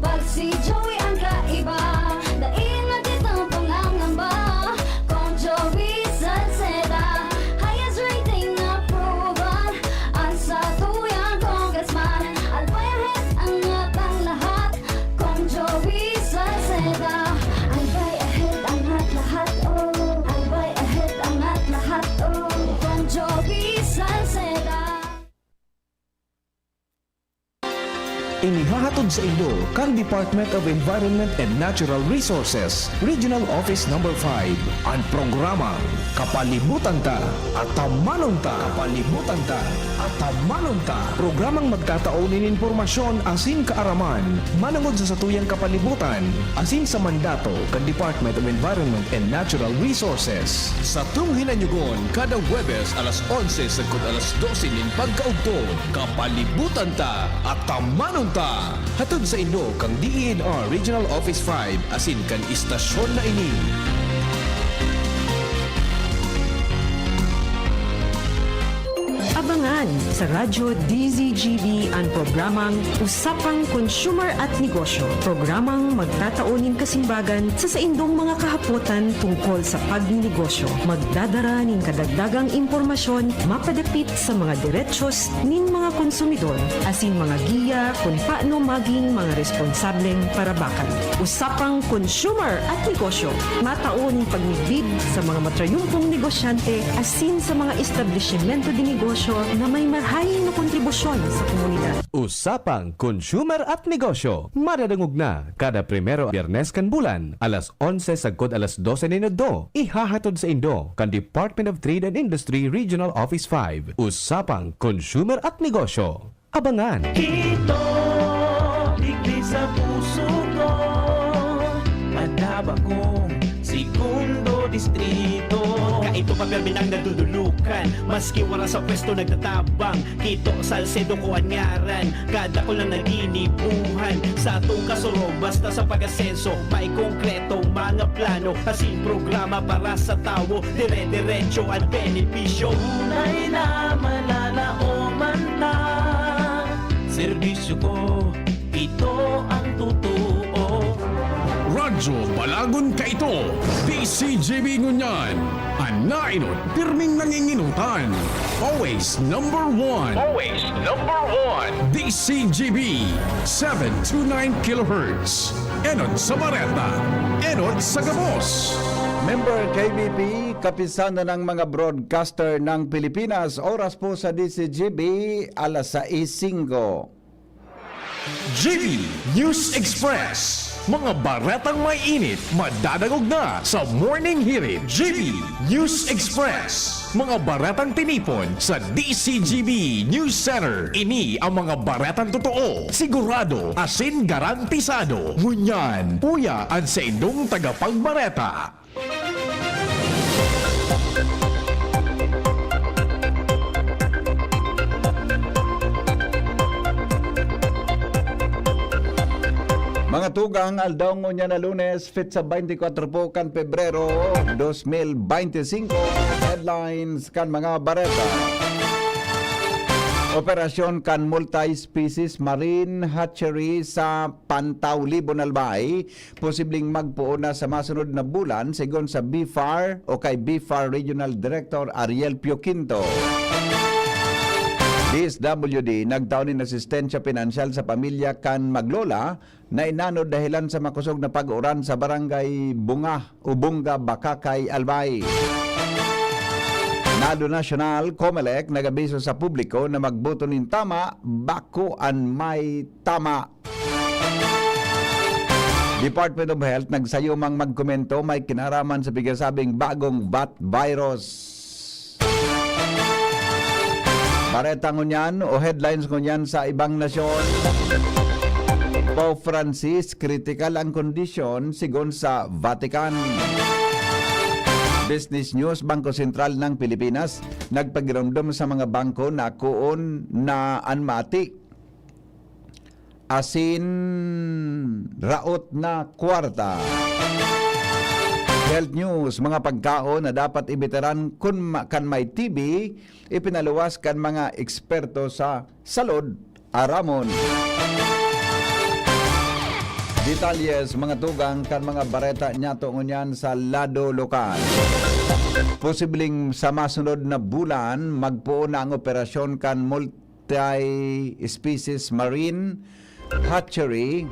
pag si Joey ang kaiba. Dai na kitang pangangamba, Kong Joey Salceda. Highest rating na proven, ang satuyang congressman. Albay ahead, angat ang lahat, Kong Joey Salceda. Albay ahead, angat lahat, oh. Albay ahead, angat lahat, oh. Kong Joey Salceda. Inihahatod saindo kan Department of Environment and Natural Resources, Regional Office Number five, an programang Kapalibutan Ta, Atamanon Ta. Kapalibutan Ta, Atamanon Ta. Programang magtatao nin impormasyon asin kaaraman manongod sa satuyang kapalibutan asin sa mandato kan Department of Environment and Natural Resources. Satong hinanyugon kada Huwebes alas onse sagkod alas dose nin pagkaugto. Kapalibutan Ta, Atamanon Ta. Hatod saindo kan D E N R Regional Office five asin kan istasyon na ini. Abangan sa Radyo D Z G B an programang Usapang Consumer at Negosyo, programang magtatao nin kasimbagan sa saindong mga kahapotan tungkol sa pagnenegosyo. Magdadara nin kadagdagang impormasyon mapadapit sa mga diretsyo nin mga konsumidor asin mga giya kun paano magin mga responsableng parabakan. Usapang Consumer at Negosyo, matao nin pagmidbid sa mga matrayumpong negosyante asin sa mga establisimyento de negosyo na may marahay na kontribusyon sa komunidad. Usapang Consumer at Negosyo, madadangog na kada primero Biyernes kan bulan, alas onse sagkod alas dose nin udto. Ihahatod saindo kan Department of Trade and Industry Regional Office five. Usapang Consumer at Negosyo. Abangan! Kito, digdi sa puso ko, madaba kong segundo distrito. Kaito pa, pirmi nang nadudulukan, maski wala sa pwesto nagtatabang. Kito, Salcedo ko an ngaran, kadakul na naginibuhan. Sa atong kasurog, basta sa pag-asenso, may konkretong mga plano, asin programa para sa tawo, dire-diretso an benepisyo. Tunay na mananaoman ta, serbisyo ko, ito ang totoo. Radyo Balagon Kaito, D Z G B ngunyan. An naenot, pirming nangingenotan. Always number one. Always number one. D Z G B, seven two nine kilohertz. Enot sa bareta, enot sa gabos. Member K B P, Kapisanan ng mga Broadcaster ng Pilipinas. Oras po sa D Z G B, alas sais singko. G B News Express. Mga baretang may init, madadangog na sa Morning Hirit. G B News Express. Mga baretang tinipon sa D Z G B News Center. Ini ang mga baretang totoo, sigurado, asin garantisado. Ngunyan, uya an saindong tagapagbareta. Mga tugang, aldaw ngunyan na Lunes, petsa twenty-four po kan Pebrero, dos mil bente singko, headlines kan mga bareta. Operasyon kan multi-species marine hatchery sa Pantaw, Libon, Albay, posibleng magpoon na sa masunod na bulan, sigon sa BFAR o kay BFAR Regional Director Ariel Pio Quinto. D S W D nagtao nin asistensya pinansyal sa pamilya kan maglola na inanod dahelan sa makosog na pag-uran sa Barangay Bunga, Ubunga, Bacacay, Albay. Nado Nasyonal, Comelec, nag-abiso sa publiko na magboto nin tama, bako an may tama. Department of Health nagsayumang magkomento may kinaraman sa pigasabing bagong bat virus. Bareta ngunyan o headlines ngunyan sa ibang nasyon. Pope Francis, kritikal ang kondisyon sigon sa Vatican. Business News, Bangko Sentral ng Pilipinas nagpagiromdom sa mga bangko na kuon na an mati asin raot na kwarta. Health News, mga pagkaon na dapat ibitaran kun ma-, kan may T B, ipinaluwas kan mga eksperto sa salud aramon. Detalles, mga tugang kan mga bareta niyato ngunyan sa lado lokal. Posibleng sa masunod na bulan, magpoon na ang operasyon kan multi-species marine hatchery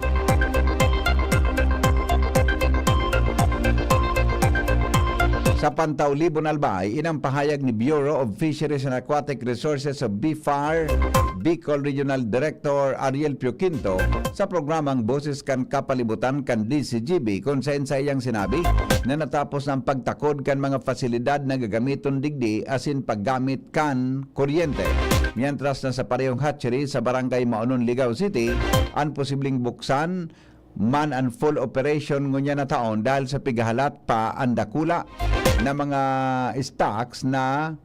sa Pantaw, Libon, Albay. Inang pahayag ni Bureau of Fisheries and Aquatic Resources o BFAR Bicol Regional Director Ariel Pio Quinto sa programang Boses kan Kapalibutan kan D Z G B, kun saen saiyang sinabi na natapos na ang pagtakod kan mga pasilidad na gagamiton digdi asin paggamit kan kuryente. Mientras na sa parehong hatchery sa Barangay Maonon, Ligao City, an posibleng buksan man an full operation ngunyan na taon dahil sa pigahalat pa an dakula na mga stocks na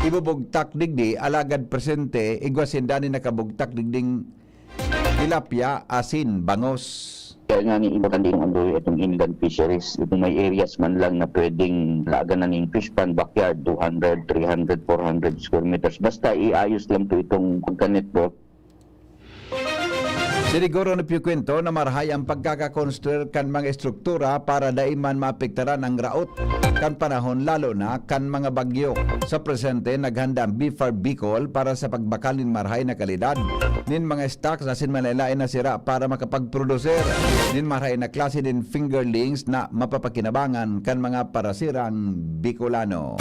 ibubugtak digdi, alagad presente, igwa sinda nin nakabugtak digding tilapia asin bangos. Kaya nga ni iba kan diong ang itong inland fisheries, itong may areas man lang na pwedeng laagan na ning fish pond, backyard, two hundred, three hundred, four hundred square meters. Basta iayos lang po itong pagka-network. Siniguro ni Pio Quinto na marahay ang pagkakakonstruir kan mga estruktura para dai man maapektaran ang raot kan panahon, lalo na kan mga bagyo. Sa presente, naghanda ang BFAR Bicol para sa pagbakal nin marahay na kalidad nin mga stocks asin manlaen-laen na sira para makapagproduser nin marahay na klase nin fingerlings na mapapakinabangan kan mga parasirang Bicolano.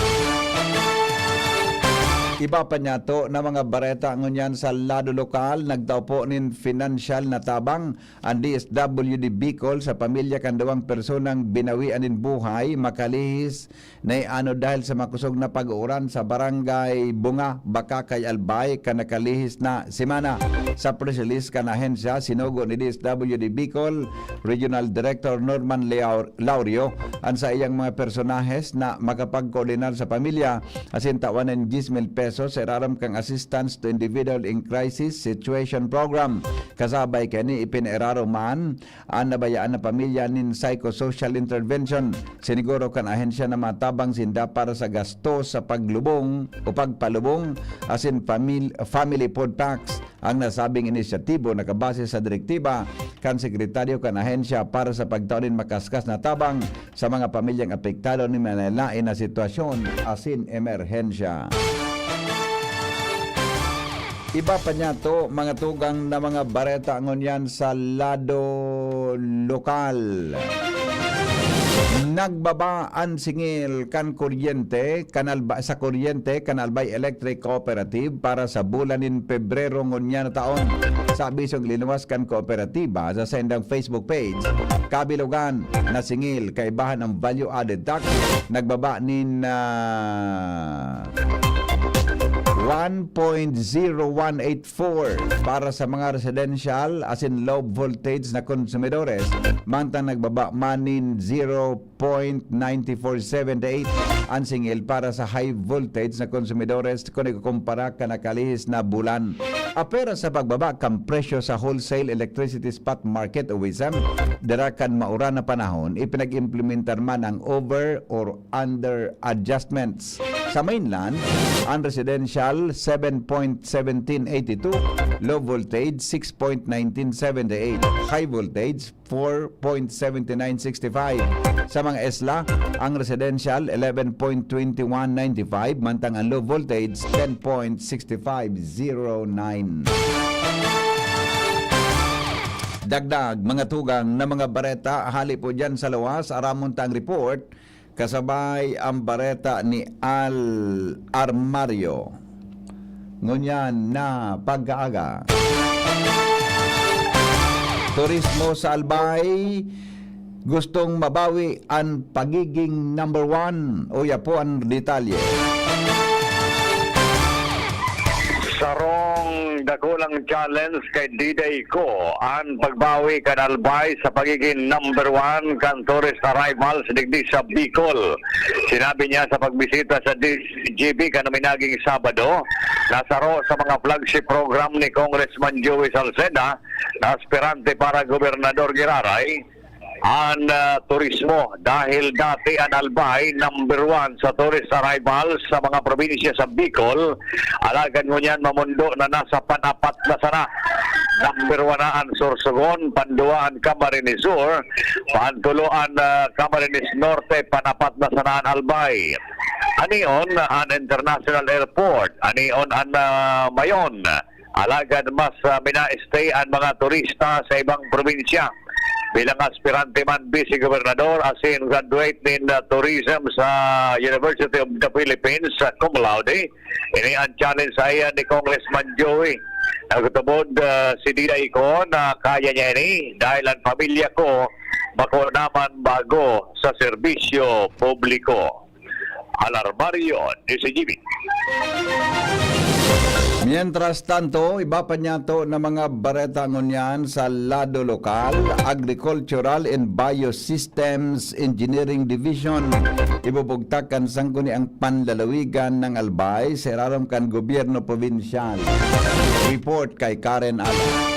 Iba pa niyato na mga bareta ngunyan sa lado lokal, nagtao po nin pinansyal na tabang ang D S W D Bicol sa pamilya kan duwang personang binawian nin buhay makalihis na ianod dahil sa makosog na pag-uuran sa Barangay Bunga, Bacacay, Albay, kan nakalihis na semana. Sa press release kan ahensya, sinugo ni D S W D Bicol Regional Director Norman Leao-, Laurio an saiyang mga personahes na makapagkoordinar sa pamilya asin tawan nin diyes mil pesos sa irarom kan Assistance to Individual in Crisis Situation Program. Kasabay kani, ipinairarom man an nabayaan na pamilya nin psychosocial intervention. Siniguro kan ahensya na matabang sinda para sa gasto sa paglubong o pagpalubong asin famil-, family food packs. Ang nasabing inisyatibo nakabase sa direktiba kan sekretaryo kan ahensya para sa pagtao nin makaskas na tabang sa mga pamilyang apektado nin manlaen-laen na sitwasyon asin emerhensya. Iba pa niyato, mga tugang na mga bareta ngunyan sa lado lokal. Nagbaba an singil kan kuryente, kan Alba-, sa kuryente kan Albay Electric Cooperative para sa bulan nin Pebrero ngunyan na taon. Sa abisong linuwas kan kooperatiba sa saindang Facebook page, kabilogan na singil, kaibahan ang value added tax, nagbaba nin, ah, one point zero one eight four para sa mga residential asin low voltage na konsumidores, mantang nagbaba man nin zero point nine four seven eight an singil para sa high voltage na konsumidores kun ikukumpara kan nakalihis na bulan. Apwera sa pagbaba kan presyo sa wholesale electricity spot market o WESM, dara kan mauran na panahon, ipinag-implementar man ang over or under adjustments. Sa mainland, ang residential, seven point seventeen eighty two, low voltage, six point nineteen seventy eight, high voltage, four point seventy nine sixty five. Sa mga isla, ang residential, eleven point twenty one ninety five, mantang ang low voltage, ten point six five zero nine. Dagdag, mga tugang na mga bareta, hali po dyan sa luwas, aramon tang report, kasabay ang bareta ni Al Armario. Ngunyan na pagkaaga. Turismo sa Albay, gustong mabawi an pagiging number one. Uya po an detalye. Sarong dakulang challenge kay Diday Ko an pagbawi kan Albay sa pagiging number one kan tourist arrivals digdi sa Bicol. Sinabi niya sa pagbisita sa D G B kanumi naging Sabado na saro sa mga flagship program ni Congressman Joey Salceda na aspirante para gobernador giraray an, ah, turismo, dahil dati an Albay number one sa tourist arrivals sa mga probinsya sa Bicol, alagad ngunyan mamondo na nasa panapat na sana. Number one na an Sorsogon, panduwa an Camarines Sur, pantulo an, ah, Camarines Norte, panapat na sana an Albay. Anion an International Airport, anion an, ah, Mayon. Alagad mas, ah, mina-stay an mga turista sa ibang probinsya. Bilang aspirante man vice-gobernador asin graduate nin, ah, tourism sa University of the Philippines, ah, cum laude, ini an challenge saiya ni Congressman Joey. Nagtubod, ah, si Diday Ko na kaya niya ini dahil an pamilya ko bako naman bago sa serbisyo publiko. Al Armario, D Z G B. Mientras tanto, iba pa niyato na mga bareta ngunyan sa lado lokal, Agricultural and Biosystems Engineering Division. Ibubugtak kan sangguniang panlalawigan ng Albay sa irarom kan gobyerno probinsyal. Report kay Karen Ala.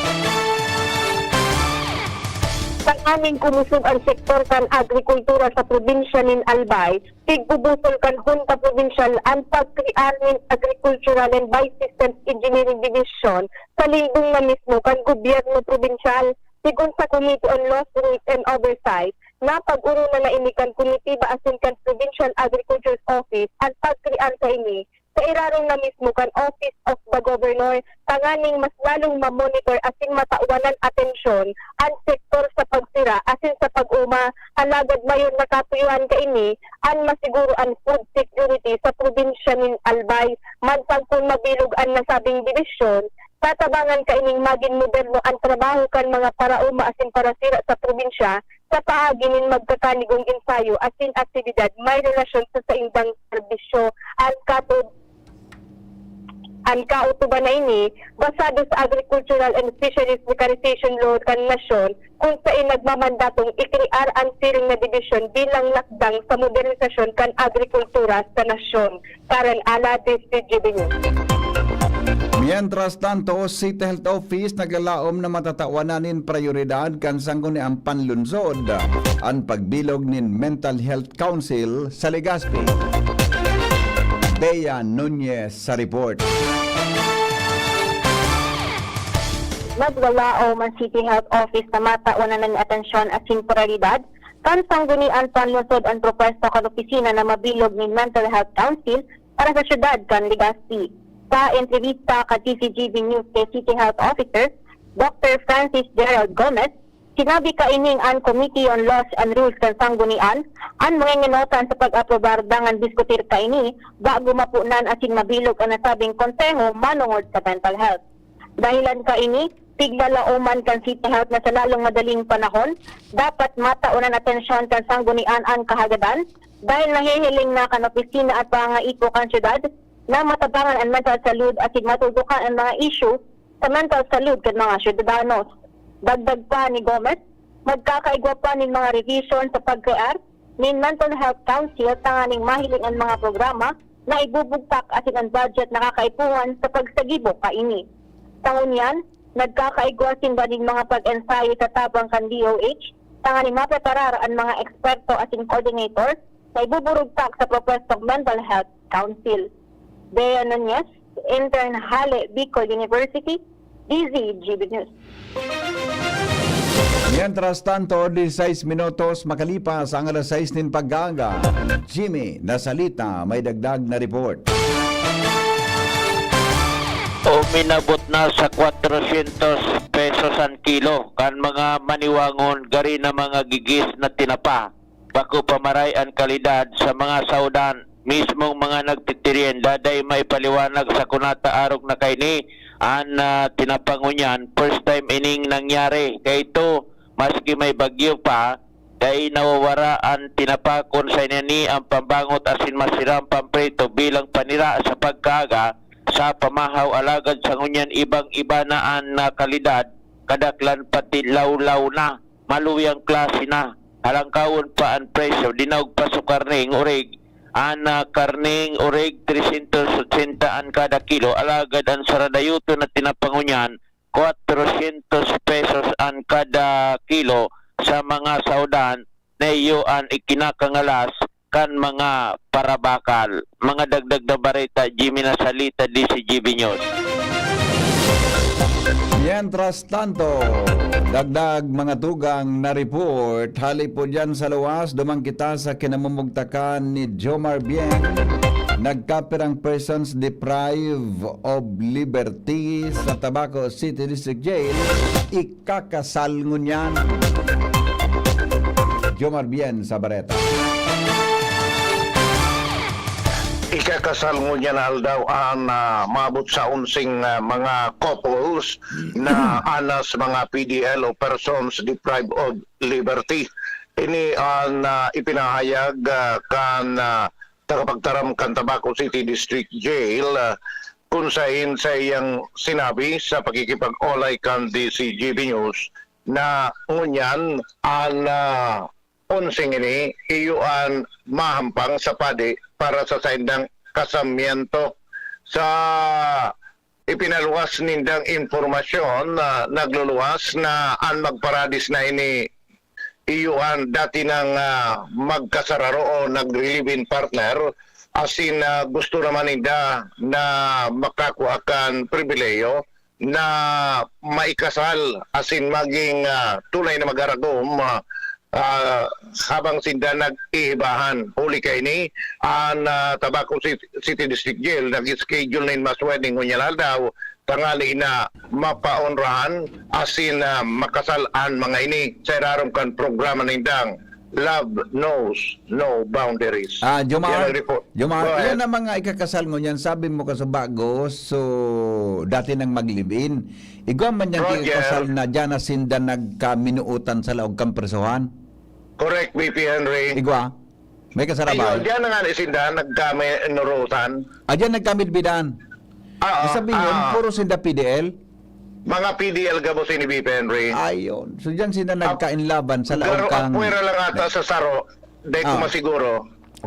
Tanganing kumusog ang sektor kan agrikultura sa probinsya nin Albay, tigbubusol kan Hunta Probinsyal an pagkrear nin Agricultural and Biosystems Engineering Division sa lindong na mismo kan gobyerno probinsyal. Sigon sa Committee on Laws, Rules and Oversight, napag-orona na ini kan komitiba asin kan Provincial Agriculture's Office an pagkrear kaini sa irarom na mismo kan Office of the Governor, tanganing mas lalong ma-monitor asin matawan an atensyon an sektor sa pagsira asin sa pag-oma. Alagad mayon na katuyohan kaini an masiguro an food security sa probinsya nin Albay. Mantang kun mabilog an nasabing dibisyon, tatabangan kaining magin moderno an trabaho kan mga paraoma asin parasira sa probinsya sa paagi nin magkakanigong ensayo asin aktibidad may relasyon sa saindang serbisyo. An kato-, an kautuban na ini, basado sa Agricultural and Fisheries Mechanization Law kan nasyon, kun saen nagmamandatong ikrear an siring na dibisyon bilang lakdang sa modernisasyon kan agrikultura sa nasyon. Karen Ala, D Z G B News. Mientras tanto, City Health Office naglalaom na matatawanan nin prayoridad kan sangguniang panlunsod an pagbilog nin Mental Health Council sa Legazpi. Bea Nunez sa report. Naglalaom an City Health Office na matawanan nin atensyon asin prayoridad kan sangguniang panlunsod an propuesta kan opisina na mabilog nin Mental Health Council para sa siyudad kan Legazpi. Sa entrevista kan D Z G B News kay City Health Officer, Doctor Francis Gerald Gomez, sinabi kaining an Committee on Laws and Rules kan sanggunian an mangingenotan sa pag-aprobar dangan diskutir kaini bago mapunan asin mabilog an nasabing konseho manongod sa mental health. Dahilan kaini, piglalaoman kan City Health na sa lalong madaling panahon, dapat mataonan atensyon kan sanggunian an kahagadan, dahil nahihiling na kan opisina at pangangaipo kan syudad na matabangan an mental salud asin matutukan an mga isyu sa mental salud kan mga syudadanos. Dagdag pa ni Gomez, magkakaigwa pa nin mga revision sa pagkrear nin Mental Health Council tanganing mahiling an mga programa na ibubugtak asin an budget na kakaipuhan sa pagsagibo kaini. Sa ngunyan, nagkakaigwa sinda nin mga pag-ensayo sa tabang kan D O H tanganing mapreparar an mga eksperto asin coordinator na ibuburugtak sa propwestong Mental Health Council. Bea Nunez, intern, Hale Bicol University, D Z G B News. Mientras tanto, disisais minutos makalipas ang alas sais nin pag-aaga. Jimmy Nasalita may dagdag na report. Uminabot na sa kwatrosyentos pesos an kilo kan mga maniwangon gari na mga gigis na tinapa. Bako pa maray an kalidad sa mga saudan. Mismong mga nagtitirienda dai maipaliwanag sa kunata arog na kaini an ah, tinapa ngunyan. First time ining nangyari. Kaito, maski may bagyo pa, dai nawawara an tinapa kun sa inani ang pambangot asin masiram pamprito bilang panira sa pagkaaga sa pamahaw. Alagad sa ngunyan, ibang-iba na an ah, kalidad, kadaklan pati lawlaw na. Maluyang klase na. Halangkawon pa an presyo, dinaog pa sa karneng orig. An ah, karneng orig, tresyentos otsenta an kada kilo, alagad an saradayoton na tinapa ngunyan, kwatrosyentos pesos an kada kilo. Sa mga saudan na iyo an ikinakangalas kan mga parabakal. Mga dagdag na bareta, Jimmy Nasalita, D Z G B News. Mientras tanto, dagdag mga tugang na report, hali po dyan sa luwas, duman kita sa kinamumugtakan ni Jomar Bien. Nagkapirang persons deprived of liberty sa Tabaco City District Jail, ikakasal ngunyan. Jomar Bien sa Bareta. Ikakasal ngunyan na aldaw an ah, maabot sa onseng ah, mga couples na anas mga P D L o persons deprived of liberty. Ini an ah, ipinahayag ah, kan ah, tagapagtaram kan Tabaco City District Jail ah, kun sain sa iyang sinabi sa pakikipag-olay kan D Z G B News na ngunyan an ah, onseng ini iyo an mahampang sa padi para sa saindang kasamiento. Sa ipinaluwas nindang impormasyon, ah, nagluluwas na an magparadis na ini iyo an dati nang ah, magkasararo o nagre-live-in partner, asin ah, gusto naman ninda na makakua kan pribilehiyo na maikasal asin maging ah, tunay na magharagom ah, ah, habang sinda nag-iibahan. Huli kaini, an ah, Tabaco City, City District Jail nag-schedule nin mass wedding ngunyan aldaw tangali na mapaonrahan asin ah, makasal an mga ini sa irarom kan programa nindang Love Knows No Boundaries. Ah, Jomar, Yan ang report. Jomar, Go ahead. Yan ang mga ikakasal ngunyan. Sabi mo kasubago, so dati nang mag-live-in. Igwa man yang Roger. Ikakasal na dyan na sinda nagkaminuotan sa laog kan presohan. Correct, V P Henry. Igwa? May Ayun, kasarabay? Diyan na nga ni sinda nagkaminurutan. Ah, dyan nagkamidbidan. Ah, Ibig sabihin, ah, puro sinda P D L? Mga P D L gabos ini, V P Henry. Ayun. So dyan sinda nagkainlaban sa laog Pero kang... apwera lang ata sa saro, dahil ko Ah. masiguro.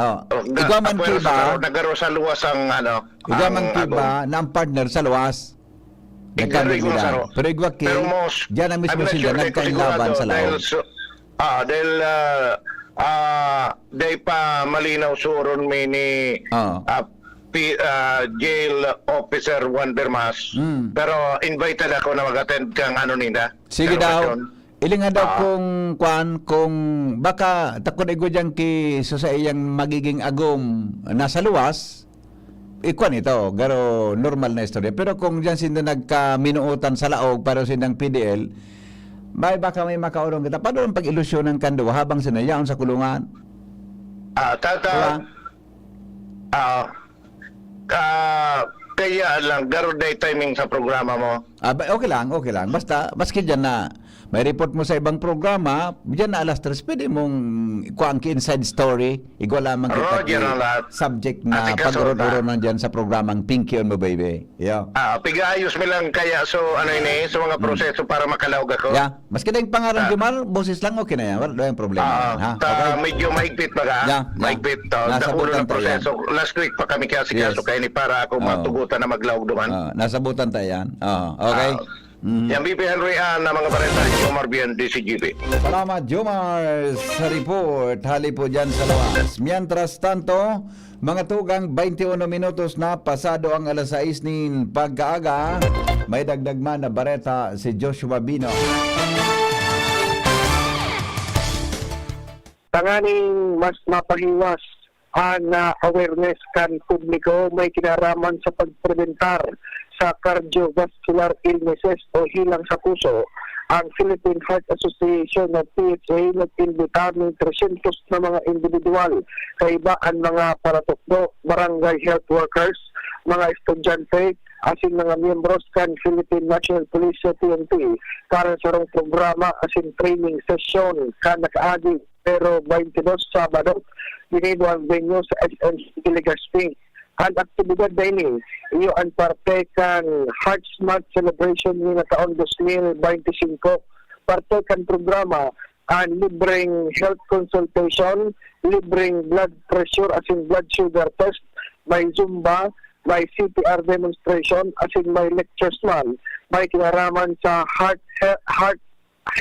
Oh. Oh, Igwa man apwera sa kiba, saro, nagkaroon sa luwas ang ano, igwa ang man kiba agom. Na ang partner sa luwas. Igwa rin Nagkamidbidan. saro. Pero igwa ki, Pero most, dyan ang mismo I'm not sila sure, dahil ko nagkainlaban sigurado, sa laog. Dahil, su- ah, dahil ah, ah, dahil pa malinaw suron mi ni Ah. ah, P- ah, jail officer Juan Bermas. Mm. Pero invited ako na mag-attend kang ano ninda. Sige kang daw. okasyon. Ilingan daw Ah. kung kwan, kung baka takon igwa dyan ki so sa iyang magiging agom nasa luwas, ikwan ito, garo normal na istorya. Pero kung dyan sinda nagkaminuotan sa laog, pareho sindang P D L, may baka may makaurong kita. Paano ang pag-ilusyonan kan duwa habang sinayaon sa kulungan? Ah, tata, Wala. ah, ah, kaya lang, garo day timing sa programa mo. Ah, ba- okay lang, okay lang. Basta, maski dyan na may report mo sa ibang programa, dyan na alas tres, pwede mong kuha ang inside story. Igwa lamang kita Roger ki ang lahat. Subject na Asikaso pag-uron-uron ta. Nandyan sa programang Pinky on Mo Baby. Yeah. Ah, pigaayos mi lang kaya so ano ini, so mga Hmm. proseso para makalaog ako. Yeah. Maski na yung pangaran Ah. Jomar, boses lang okay na yan. Wala yung problema Ah, yan, ha? ta, Okay? medyo mahigpit baga. Yeah, yeah. Mahigpit. Oh, Nasabutan dakul na ta yan. proseso. Last week pa kami kasi Yes. kaso kaya ni para ako Oo. matugutan na maglaog duman. Ah, nasabutan ta yan. Oo, okay? Ah. Mhm. Yan, B P Henry Ann, ang mga bareta ni Jomar Bien, D C G B. Salamat, Jomar, sa report. Hali po dyan sa lawas. Mientras tanto, mga tugang, twenty-one minutos na pasado ang alas sais nin pagkaaga. May dagdag man na bareta si Joshua Bino. Tanganing mas mapahiwas an, ah, awareness kan publiko may kinaraman sa pagprebentar sa cardiovascular illnesses o hilang sa puso, ang Philippine Heart Association o P H A nag-imbitar nin tresyentos na mga indibidwal, kaiba an mga paratukdo, barangay health workers, mga estudyante, asin mga miyembros kan Philippine National Police o P N P, para sa sarong programa asin training session kan nakaagi Pebrero twenty-two, Sabado, ginibo an venue sa S M City Legazpi. An aktibidad na ini, iyo an parte kan Hearts Month celebration ni na taon dos mil benti singko. Parte kan programa an libreng health consultation, libreng blood pressure asin blood sugar test, may Zumba, may C P R demonstration, asin may lectures man. May kinaraman sa heart, he-, heart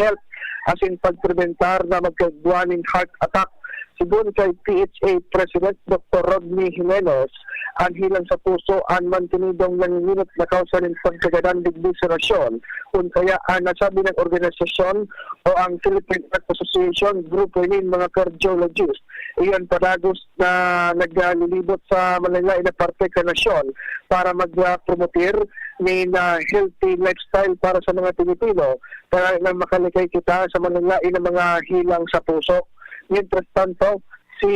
health asin pagprebentar na magkaigwa nin heart attack. Sigon kay P H A President Doctor Rodney Jimenez, an hilang sa puso an mantinidong nanginginot na kawsa nin pagkagadan digdi sa nasyon. Kun kaya an nasabi ng organisasyon o ang Philippine Heart Association, grupo nin mga cardiologist, iyan padagos na naglilibot sa malain-lain na parte kan nasyon para mag-, ah, promote nin, ah, healthy lifestyle para sa mga Pilipino, para na makalikay kita sa malain-lain na mga hilang sa puso. Mientras tanto, si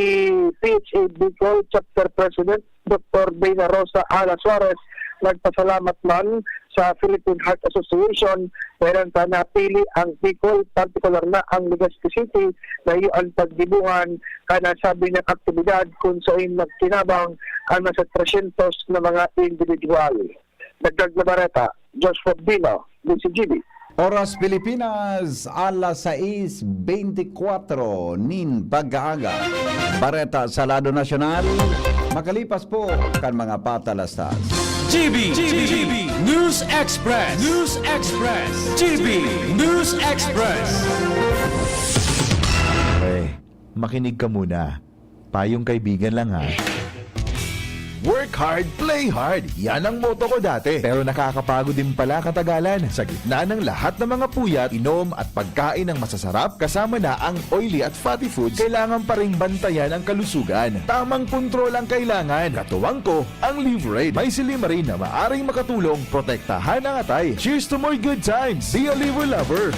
P H A Bicol Chapter President Doctor Dana Rosa Ala Suarez nagpasalamat man sa Philippine Heart Association dahil sa napili ang Bicol, partikular na ang Legazpi City, na iyo an pagdibuhan kan nasabing aktibidad kun sain nagkinabang ang nasa tresyentos na mga indibidwal. Dagdag na bareta, Joshua Bino, D C G B. Oras Pilipinas, alas sais beintikwatro nin pagkaaga. Bareta sa lado nasyonal, makalipas po kan mga patalastas. G B, G B, News Express, News Express, G B, News Express. Okay, makinig ka muna. Payong kaibigan lang, ha. Work hard, play hard. Yan ang motto ko dati. Pero nakakapagod din pala katagalan. Sa gitna ng lahat ng mga puyat, inom at pagkain ng masasarap, kasama na ang oily at fatty foods, kailangan pa ring bantayan ang kalusugan. Tamang kontrol ang kailangan. Katuwang ko, ang Liverade. May silymarin na maaring makatulong protektahan ang atay. Cheers to more good times! Be a Liver Lover!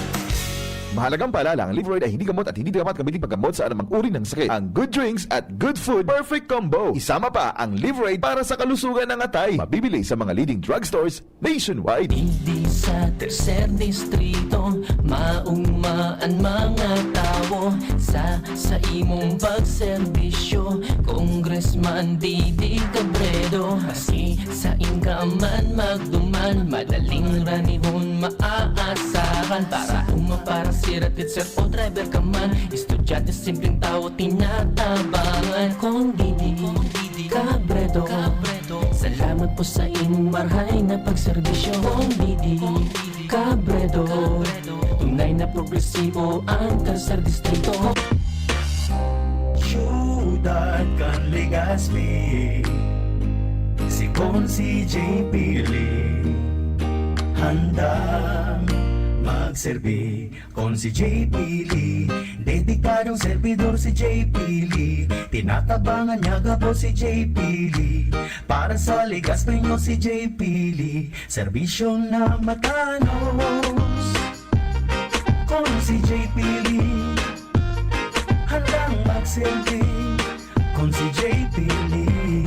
Mahalagang paalala, ang Liverade ay hindi gamot at hindi dapat gamitin paggamot sa anumang uri ng sakit. Ang good drinks at good food, perfect combo. Isama pa ang Liverade para sa kalusugan ng atay. Mabibili sa mga leading drugstores nationwide. Digdi sa Tercer Distrito, maugma an mga tawo sa, sa imong pagserbisyo. Congressman Didi Cabredo, maski sain ka man magduman, madaling ranihon maaasahan. Para uma, para sir at sir o driver ka man, estudyante, simpleng tawo, tinatabangan. Kong Didi Cabredo, salamat po sa imong marhay na pagserbisyo. Kong Didi Cabredo, tunay na progresibo ang Tercer Distrito. Siyudad kan Legazpi, si Consi J P Lee, handang magserbi. Consi J P Lee, dedikadong servidor si J P Lee. Tinatabangan niya gabos si J P Lee. Para sa Legazpeño si J P Lee, serbisyo na matanos. Consi J P Lee, handang magserbi. Consi J P Lee,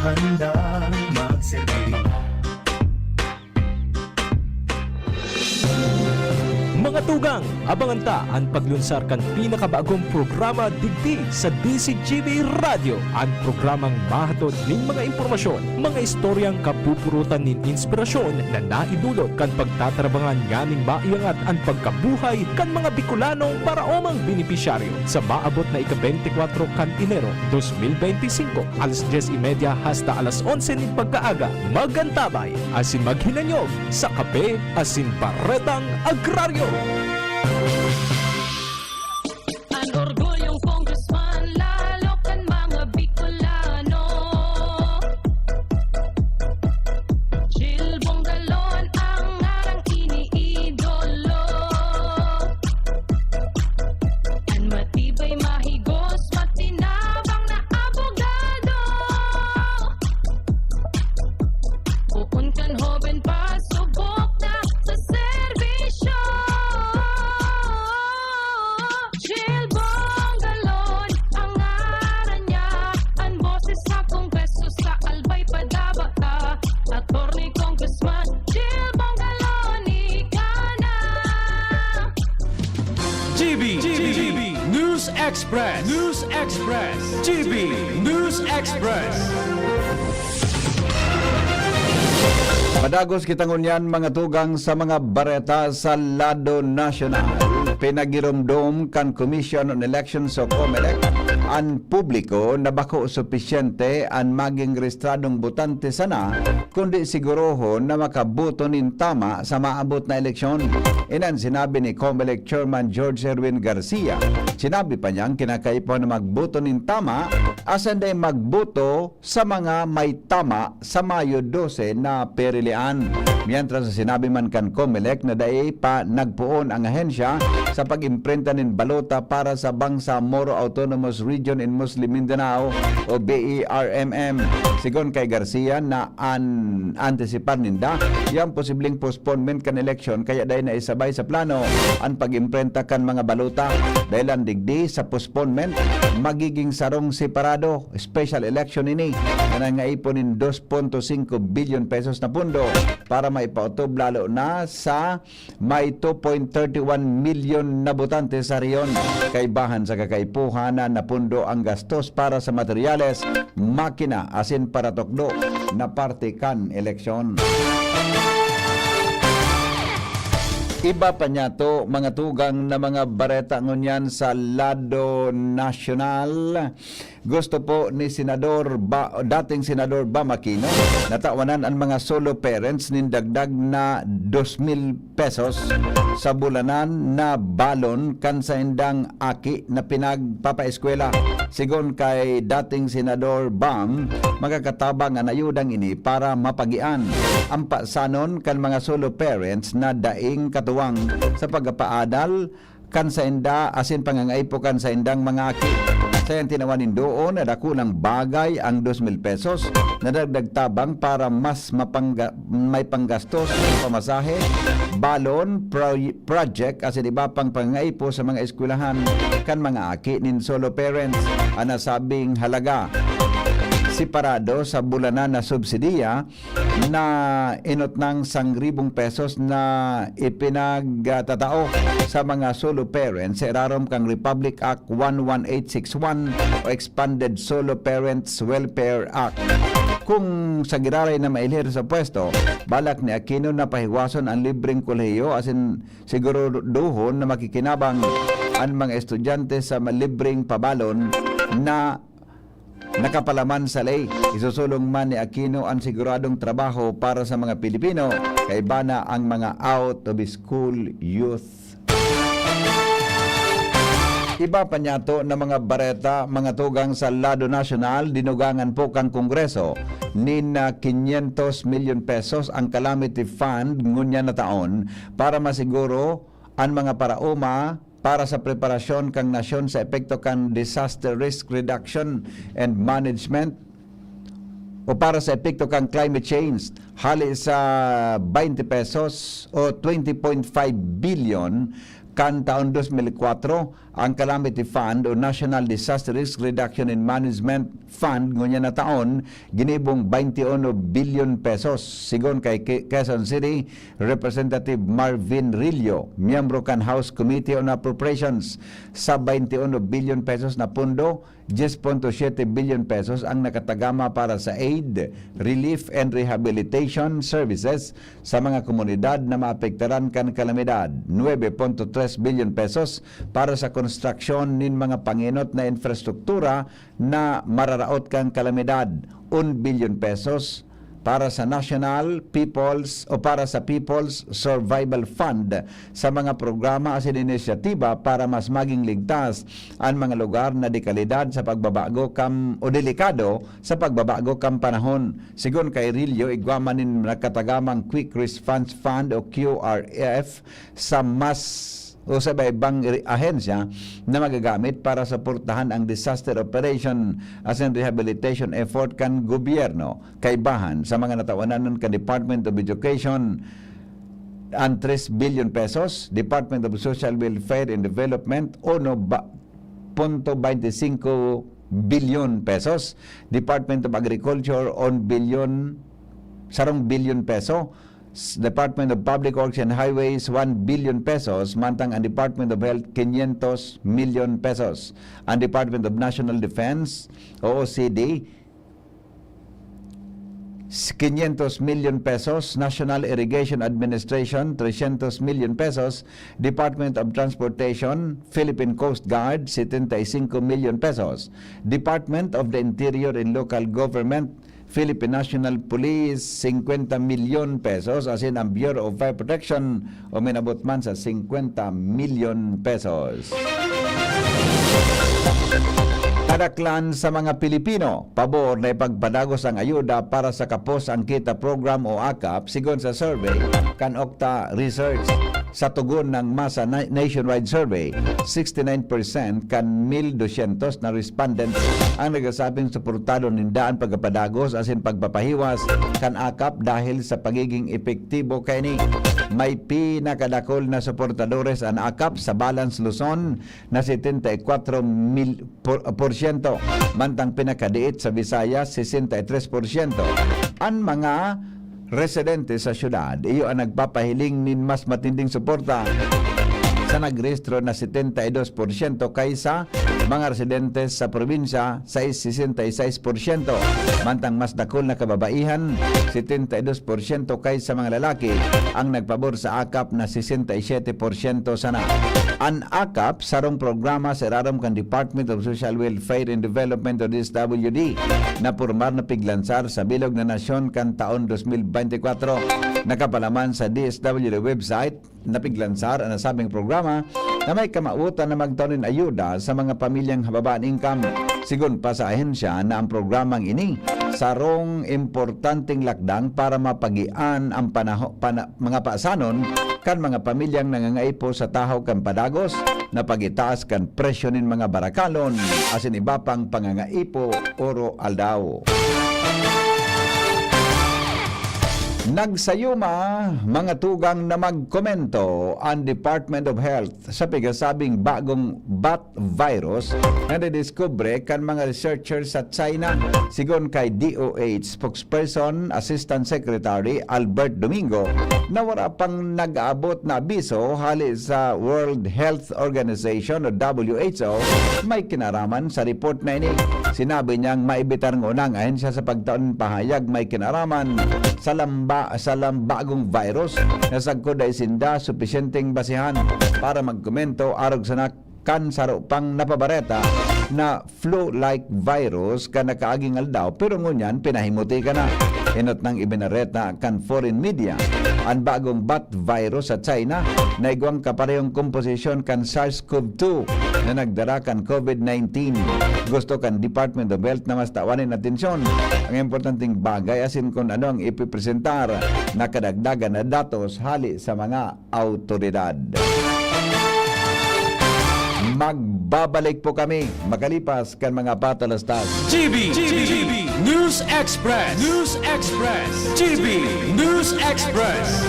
handang magserbi. Mga tugang, abangan ta an paglunsar kan pinakabagong programa digdi sa D C G B Radyo, an programang mahatod nin mga impormasyon, mga istoryang kapupurutan nin inspirasyon na naidulot kan pagtatarabangan nganing maiangat an pagkabuhay kan mga Bicolanong paraomang benepisyaryo. Sa maabot na ika-beintikwatro kan Enero dos mil beintisinko, alas dyes y media hasta alas onse nin pagkaaga, magantabay asin maghinanyog sa Kape asin Baretang Agraryo. An orgulyong congressman, lalo kan mga Bicolano. Jill Bongalon ang ngarang iniidolo. An matibay, mahigos, matinabang na abogado. Poon kan hoben pa, subok na sa serbisyo. Jill Bongalon ang ngaran niya, an boses sa Kongreso, sa Albay padaba ta. Attorney Congressman Jill Bongalon, ika na. G B, G B, News Express, News Express, G B News Express. Padagos kita ngunyan, mga tugang, sa mga bareta sa lado nasyonal. Pinagiromdom kan Commission on Elections o COMELEC an publiko na bako supisyente an maging rehistradong botante sana, kundi sigurohon na makaboto nin tama sa maabot na eleksyon. Iyan an sinabi ni COMELEC Chairman George Erwin Garcia. Sinabi pa niyang kinakaipuhan na magboto nin tama asin dai magboto sa mga may tama sa Mayo dose na pirilian. Mientras na sinabi man kan COMELEC na dai pa nagpoon ang ahensya sa pag-imprenta nin balota para sa Bangsamoro Autonomous Region in Muslim Mindanao o B E R M M. Sigon kay Garcia na an antisipar ninda yang posibleng postponement kan eleksyon kaya dai na isabay sa plano an pag-imprenta kan mga balota. Dahilan digdi sa postponement, magiging sarong separado special election ini na nangaipon nin dos punto singko bilyon pesos na pondo para maipaotob lalo na sa may two point thirty one milyon na botante sa rehiyon. Kaibahan sa kakaipuhan na napondo ang gastos para sa materyales, makina asin paratukdo na parte kan eleksyon. Iba pa niyato, mga tugang, na mga bareta ngunyan sa lado nasyonal. Gusto po ni Senador Ba-, dating Senador Bam Aquino, na tawanan an mga solo parents nin dagdag na dos mil pesos sa bulanan na balon kan saindang aki na pinagpapaeskwela. Sigon kay dating Senador Bam, makakatabang an ayudang ini para mapagian an pasanon kan mga solo parents na daing katuwang sa pagpapaadal kan sainda asin pangangaipo kan saindang mga aki. Sa iyang tinawan nin doon na dakulang bagay ang dos mil pesos na dagdag tabang para mas mapangga-, may panggastos sa pamasahe, balon, pro-, project asin iba pang pangangaipo sa mga eskwelahan kan mga aki nin solo parents. An nasabing halaga, separado sa bulanan na subsidiya, na inot ng sangribong pesos na ipinagtatao sa mga solo parents sa irarom kang Republic Act one one eight six one o Expanded Solo Parents Welfare Act. Kung sa giraray na mailhir sa pwesto, balak ni Aquino na pahiwason ang libreng kolehiyo asin siguraduhon na makikinabang an mga estudyante sa libreng pabalon na nakapalaman sa ley. Isusulong man ni Aquino an siguradong trabaho para sa mga Pilipino, kaiba na ang mga out-of-school youth. Iba pa niyato na mga bareta, mga tugang, sa lado nasyonal, dinugangan po kan Kongreso nin, ah, quinientos milyon pesos ang calamity fund ngunyan na taon para masiguro an mga paraoma para sa preparasyon kan nasyon sa epekto kan disaster risk reduction and management o para sa epekto kan climate change, hali sa twenty pesos o twenty point five billion Kan taon dos mil kwatro, ang Calamity Fund o National Disaster Risk Reduction and Management Fund ngunyan na taon ginibong twenty-one billion pesos. Sigon kay Ke-, Quezon City Representative Marvin Rillo, miyembro kan House Committee on Appropriations, sa twenty-one billion pesos na pondo, diyes punto siyete bilyon pesos ang nakatagama para sa aid, relief, and rehabilitation services sa mga komunidad na maapektaran kan kalamidad. Nuebe punto tres bilyon pesos para sa konstruksyon nin mga pangenot na infrastruktura na mararaot kan kalamidad. Un bilyon pesos para sa National People's o para sa People's Survival Fund sa mga programa asin inisyatiba para mas maging ligtas an mga lugar na dekalidad sa pagbabago kan o delikado sa pagbabago kan panahon. Sigon kay Rillo, igwa man nin nagkatagamang Quick Response Fund o Q R F sa mas o sa iba-ibang re-, ahensya na magagamit para suportahan ang disaster operation asin rehabilitation effort kan gobyerno, kaibahan sa mga natawanan kan Department of Education, an tres bilyon pesos, Department of Social Welfare and Development, uno ba, punto baynte singko bilyon pesos, Department of Agriculture, un bilyon, sarong bilyon peso, s-, Department of Public Works and Highways, one billion pesos, mantang ang Department of Health, quinientos milyon pesos. Ang Department of National Defense, O O C D, s-, quinientos milyon pesos, National Irrigation Administration, trescientos milyon pesos, Department of Transportation, Philippine Coast Guard, setenta y cinco milyon pesos, Department of the Interior and Local Government, Philippine National Police, singkwenta milyon pesos, asin ang Bureau of Fire Protection, uminabot man sa singkwenta milyon pesos. Kadaklan sa mga Pilipino, pabor na ipagpadagos ang ayuda para sa Kapos ang Kita Program o akap, sigon sa survey kan Okta Research. Sa tugon ng masa na-, nationwide survey, sixty-nine percent kan mil dosyentos na respondent ang nagsasabing suportado ninda an pagpapadagos asin pagpapahiwas kan akap dahil sa pagiging epektibo kaini. May pinakadakul na suportadores an akap sa Balance Luzon na setenta y kwatro mil por-, porsyento, mantang pinakadiit sa Visayas, sesenta y tres porsyento. An mga residente sa syudad, iyo ang nagpapahiling nin mas matinding suporta sa nagrehistro na setenta y dos porsyento kaysa mga residente sa probinsya, sais, sesenta y seis porsyento. Mantang mas dakul na kababaihan, setenta y dos porsyento kaysa mga lalaki, ang nagpabor sa akap na sesenta y siyete porsyento sana. An akap, sarong programa sa irarom kan Department of Social Welfare and Development o D S W D, na pormal na piglansar sa bilog na nasyon kan taon dos mil bente kwatro. Nakapalaman sa D S W D website, napiglansar an nasabing programa na may kamawotan na magtao nin ayuda sa mga pamilyang hababaan income. Sigon pa sa ahensya na ang programang ini sarong importanteng lakdang para mapagian ang panaho-, pana-, mga pasanon kan mga pamilyang nangangaipo sa tahaw kan padagos na pag-itaas kan presyo nin mga barakalon asin iba pang pangangaipo oro-aldaw. Nagsayuma, mga tugang, na magkomento an Department of Health sa pigasabing bagong bat virus na nadiskubre kan mga researchers sa China. Sigon kay D O H spokesperson, Assistant Secretary Albert Domingo, na wala pang nag-aabot na abiso hali sa World Health Organization o W H O may kinaraman sa report na ini. Sinabi niyang maibitar ngunang ahensya sa pagtaon pahayag may kinaraman sa lamba, sa lambagong virus na sagkod dai sinda supisyenteng basehan para magkomento arog sana kan saro pang napabareta na flu-like virus kan nakaaging aldaw, pero ngunyan pinahimuti ka na. Enot nang ibinareta kan foreign media an bagong bat virus sa China na igwang kaparehong komposisyon kan SARS-CoV two na nagdara kan COVID nineteen. Gusto kan Department of Health na mas tawan nin atensyon ang importanteng bagay asin kun ano ang ipipresentar na kadagdagan na datos hali sa mga awtoridad. Magbabalik po kami makalipas kan mga patalastas. G B, G B, News Express, News Express, G B News Express.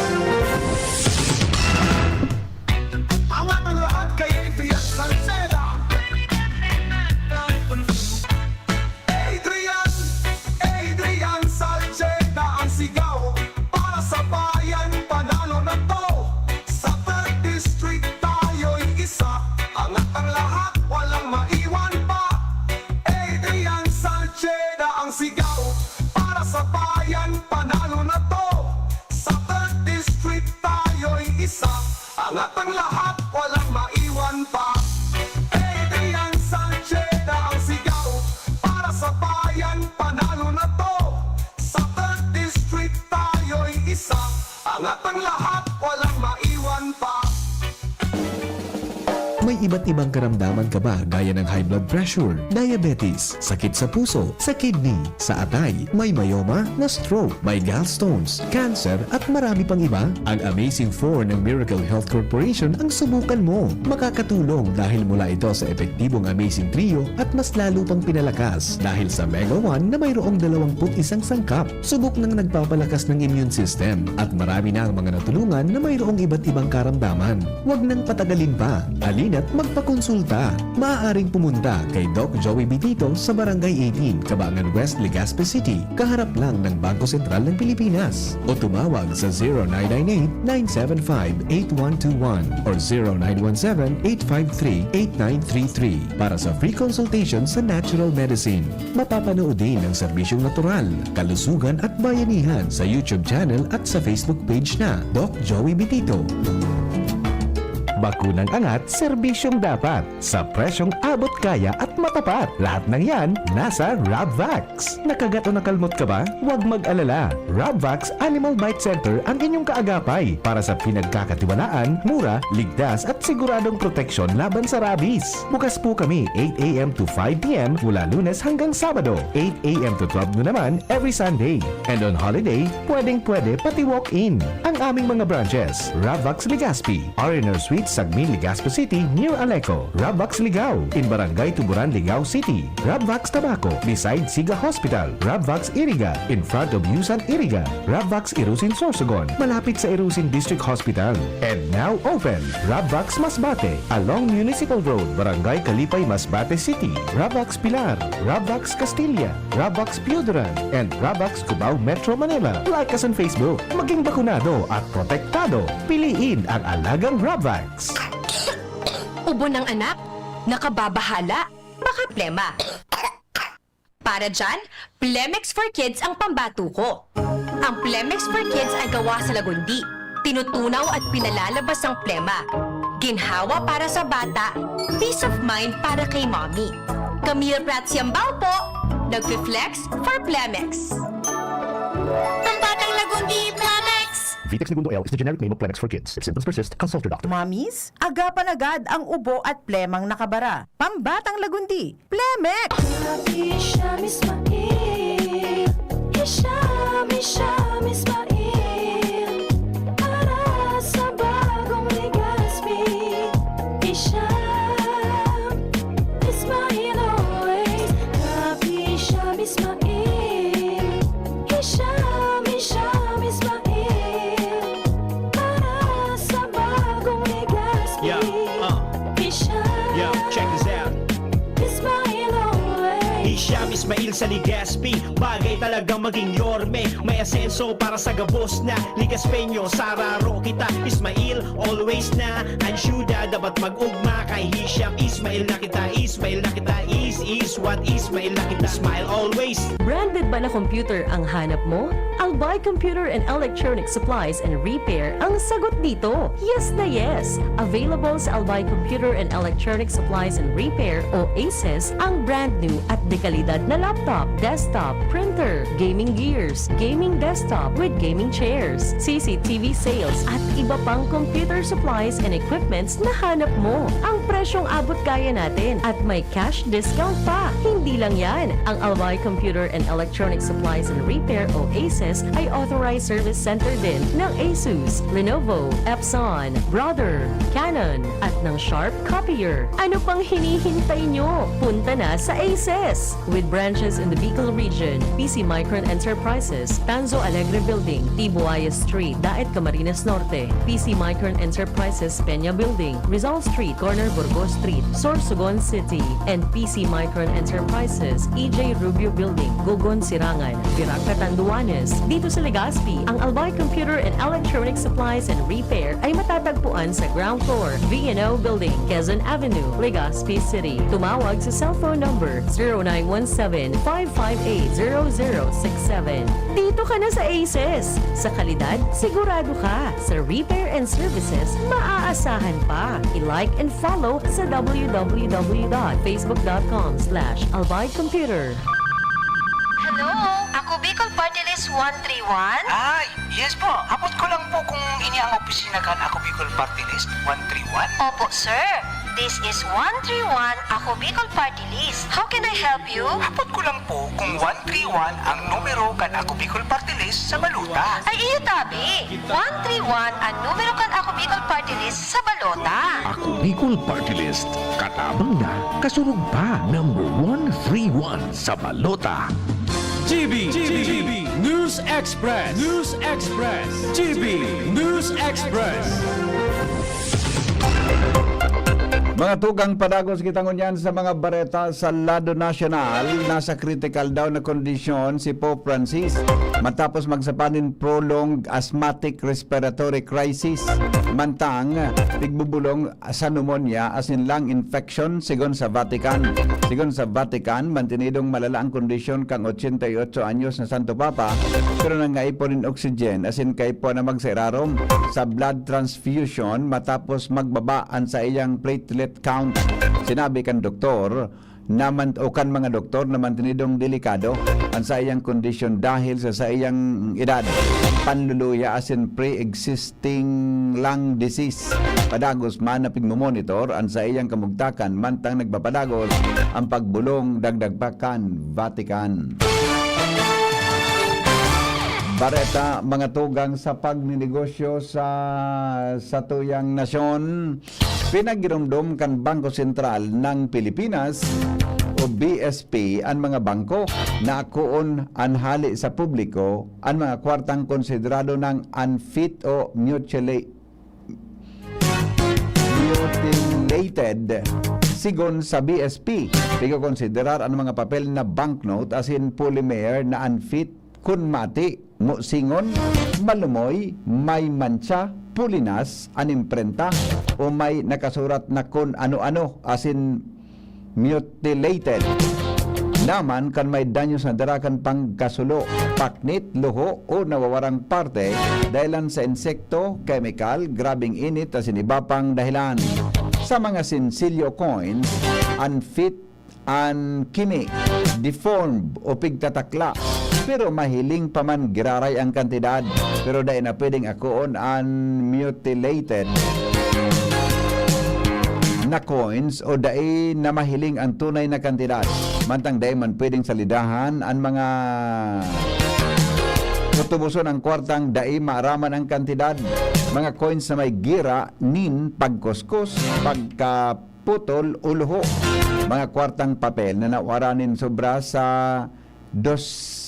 At ang lahat, walang maiwan pa. Adrian Salceda ang sigaw. Para sa bayan, panalo na 'to. Sa third District, tayo'y isa. Angat ang lahat, walang maiwan pa. May iba't ibang karamdaman ka ba, gaya ng high blood pressure, diabetes, sakit sa puso, sa kidney, sa atay, may myoma, na-stroke, may gallstones, cancer, at marami pang iba? Ang Amazing Four ng Miracle Health Corporation ang subukan mo. Makakatulong dahil mula ito sa epektibong Amazing Trio at mas lalo pang pinalakas dahil sa Mega One na mayroong dalawampu't isang sangkap. Subok nang nagpapalakas ng immune system at marami na ang mga natulungan na mayroong iba't ibang karamdaman. Huwag nang patagalin pa. Halina't magpakonsulta. Maaaring pumunta kay Doc Joey Bitito sa Barangay eighteen, Cabangan West, Legazpi City, kaharap lang ng Bangko Sentral ng Pilipinas. O tumawag sa zero nine nine eight, nine seven five, eight one two one or zero nine one seven, eight five three, eight nine three three para sa free consultation sa natural medicine. Mapapanood din ang serbisyong natural, kalusugan at bayanihan sa YouTube channel at sa Facebook page na Doc Joey Bitito. Bakunang angat, serbisyong dapat, sa presyong abot kaya at matapat. Lahat ng yan, nasa Rabvax. Nakagat o nakalmot ka ba? Huwag mag-alala. Rabvax Animal Bite Center ang inyong kaagapay para sa pinagkakatiwalaan, mura, ligtas at siguradong proteksyon laban sa rabies. Bukas po kami eight a m to five p m mula Lunes hanggang Sabado, eight a m to twelve noon naman every Sunday. And on holiday, pwedeng-pwede pati walk-in. Ang aming mga branches, Rabvax Legazpi, R and R Suite, Sagmin, Legazpi City, near Aleco, Rabvax Ligao, in Barangay Tuburan, Ligao City, Rabvax Tabaco, beside Siga Hospital, Rabvax Iriga, in front of Yusan Iriga, Rabvax Irusin Sorsogon, malapit sa Irusin District Hospital. And now open, Rabvax Masbate, along Municipal Road, Barangay Kalipay, Masbate City, Rabvax Pilar, Rabvax Castilla, Rabvax Pioduran, and Rabvax Cubao, Metro Manila. Like us on Facebook. Maging bakunado at protektado. Piliin ang alagang Rabvax. Ubo ng anak? Nakababahala? Baka plema? Para dyan, Plemex for Kids ang pambato ko. Ang Plemex for Kids ay gawa sa lagundi. Tinutunaw at pinalalabas ang plema. Ginhawa para sa bata, peace of mind para kay mommy. Camille Prats Yambao po, nagfi-flex for Plemex. Pambatang lagundi, Plemex! Vitex Negundo L is the generic name of Plemex for kids. If symptoms persist, consult your doctor. Mommies, agapan agad ang ubo at plemang nakabara. Pambatang lagundi, Plemex! Hisham Ismail Hisham, Hisham Ismail Para sa bagong Legazpi Hisham Ismail always Rap Hisham Ismail Hisham, Hisham Ismail Para sa bagong Legazpi Yeah, uh. Hisham Yo, check this out. Ismail always Hisham Ismail sa Legazpi. Bagay talaga maging yorme. May asenso para sa gabos na Legazpeño. Sararo kita, Ismail, always na. Ayuda, dapat mag-ugma. Kay Hisham Ismail na kita. Ismail na kita. Is, is what Ismail na kita. Smile always. Branded ba na computer ang hanap mo? Albay Computer and Electronic Supplies and Repair ang sagot dito. Yes na yes! Available sa Albay Computer and Electronic Supplies and Repair o ACES ang brand new at dekalidad na laptop, desktop, printer, gaming gears, gaming desktop with gaming chairs, C C T V sales at iba pang computer supplies and equipments na hanap mo. Ang presyong abot kaya natin at may cash discount pa. Hindi lang yan, ang Albay Computer and Electronic Supplies and Repair o ACES ay authorized service center din ng Asus, Lenovo, Epson, Brother, Canon, at ng Sharp Copier. Ano pang hinihintay nyo? Punta na sa ACES! With branches in the Bicol region, P C Micron Enterprises, Tanzo Alegre Building, Tibuaya Street, Daet, Camarines Norte, P C Micron Enterprises, Peña Building, Rizal Street, corner Burgos Street, Sorsogon City, and P C Micron Enterprises, E J Rubio Building, Gogon, Sirangan, Virac, Catanduanes. Dito sa Legazpi, ang Albay Computer and Electronic Supplies and Repair ay matatagpuan sa ground floor, V and O Building, Quezon Avenue, Legazpi City. Tumawag sa cellphone number zero nine one seven, five five eight, zero zero six seven. Dito ka na sa Aces. Sa kalidad, sigurado ka. Sa repair and services, maaasahan pa. I-like and follow sa w w w dot facebook dot com slash albay computer. Hello, Ako Bicol Party List one three one? Ay, yes po. Abot ko lang po kung ini ang opisina kan Ako Bicol Party List one three one. Opo, sir. This is one three one Ako Bicol Party List. How can I help you? Abot ko lang po kung one three one ang numero kan Ako Bicol Party List sa balota. Ay, iyo tabi. One three one ang numero kan Ako Bicol Party List sa balota. Ako Bicol Party List. Katabang na, kasurog pa. Number one three one sa balota. G B, G B, News Express, News Express, G B News Express. Mga tugang, padagos kita ngunyan sa mga bareta sa lado nasyonal. Nasa critical daw na kondisyon si Pope Francis matapos magsapa nin prolonged asthmatic respiratory crisis. Mantang, pigbubulong sa pneumonia asin lung infection, sigon sa Vatican. Sigon sa Vatican, mantinidong malala ang kondisyon kan ochenta y ocho anyos na Santo Papa, pero nangaipo nin oxygen asin kaipuhan na magsairarom sa blood transfusion matapos magbaba an saiyang platelet count. Sinabi kan doktor na man, o kan mga doktor na mantinidong delikado an saiyang kondisyon dahil sa saiyang edad, panluluya asin pre-existing lung disease. Padagos man na pigmomonitor an saiyang kamugtakan mantang nagpapadagos ang pagbulong, dagdag pa kan Vatican. Bareta, mga tugang sa pagninegosyo sa satuyang nasyon. Pinagiromdom kan Bangko Sentral ng Pilipinas o B S P an mga bangko na akoon an hali sa publiko an mga kwartang konsiderado ng unfit o mutila- mutilated. Sigon sa B S P, pigkokonsiderar an mga papel na banknote asin polymer na unfit kun mati, musingon, malumoy, may mantsa, pulinas an imprenta, o may nakasurat na kun ano-ano asin mutilated. Naman kan may danyos na dara kan pagkasulo, paknit, luho, o nawawarang parte dahilan sa insekto, kemikal, grabing init asin iba pang dahilan. Sa mga sinsilyo coins, unfit an kimi, deformed o pigtatakla, pero mahiling pa man giraray ang kantidad, pero dai na pwedeng akoon an mutilated na coins o dai na mahiling an tunay na kantidad. Mantang dai man pwedeng salidahan an mga tutuboson ang kwartang dai maaraman ang kantidad, mga coins na may gira nin pagkuskos, pagka putol o luho. Mga kwartang papel na nawara nin sobra sa dos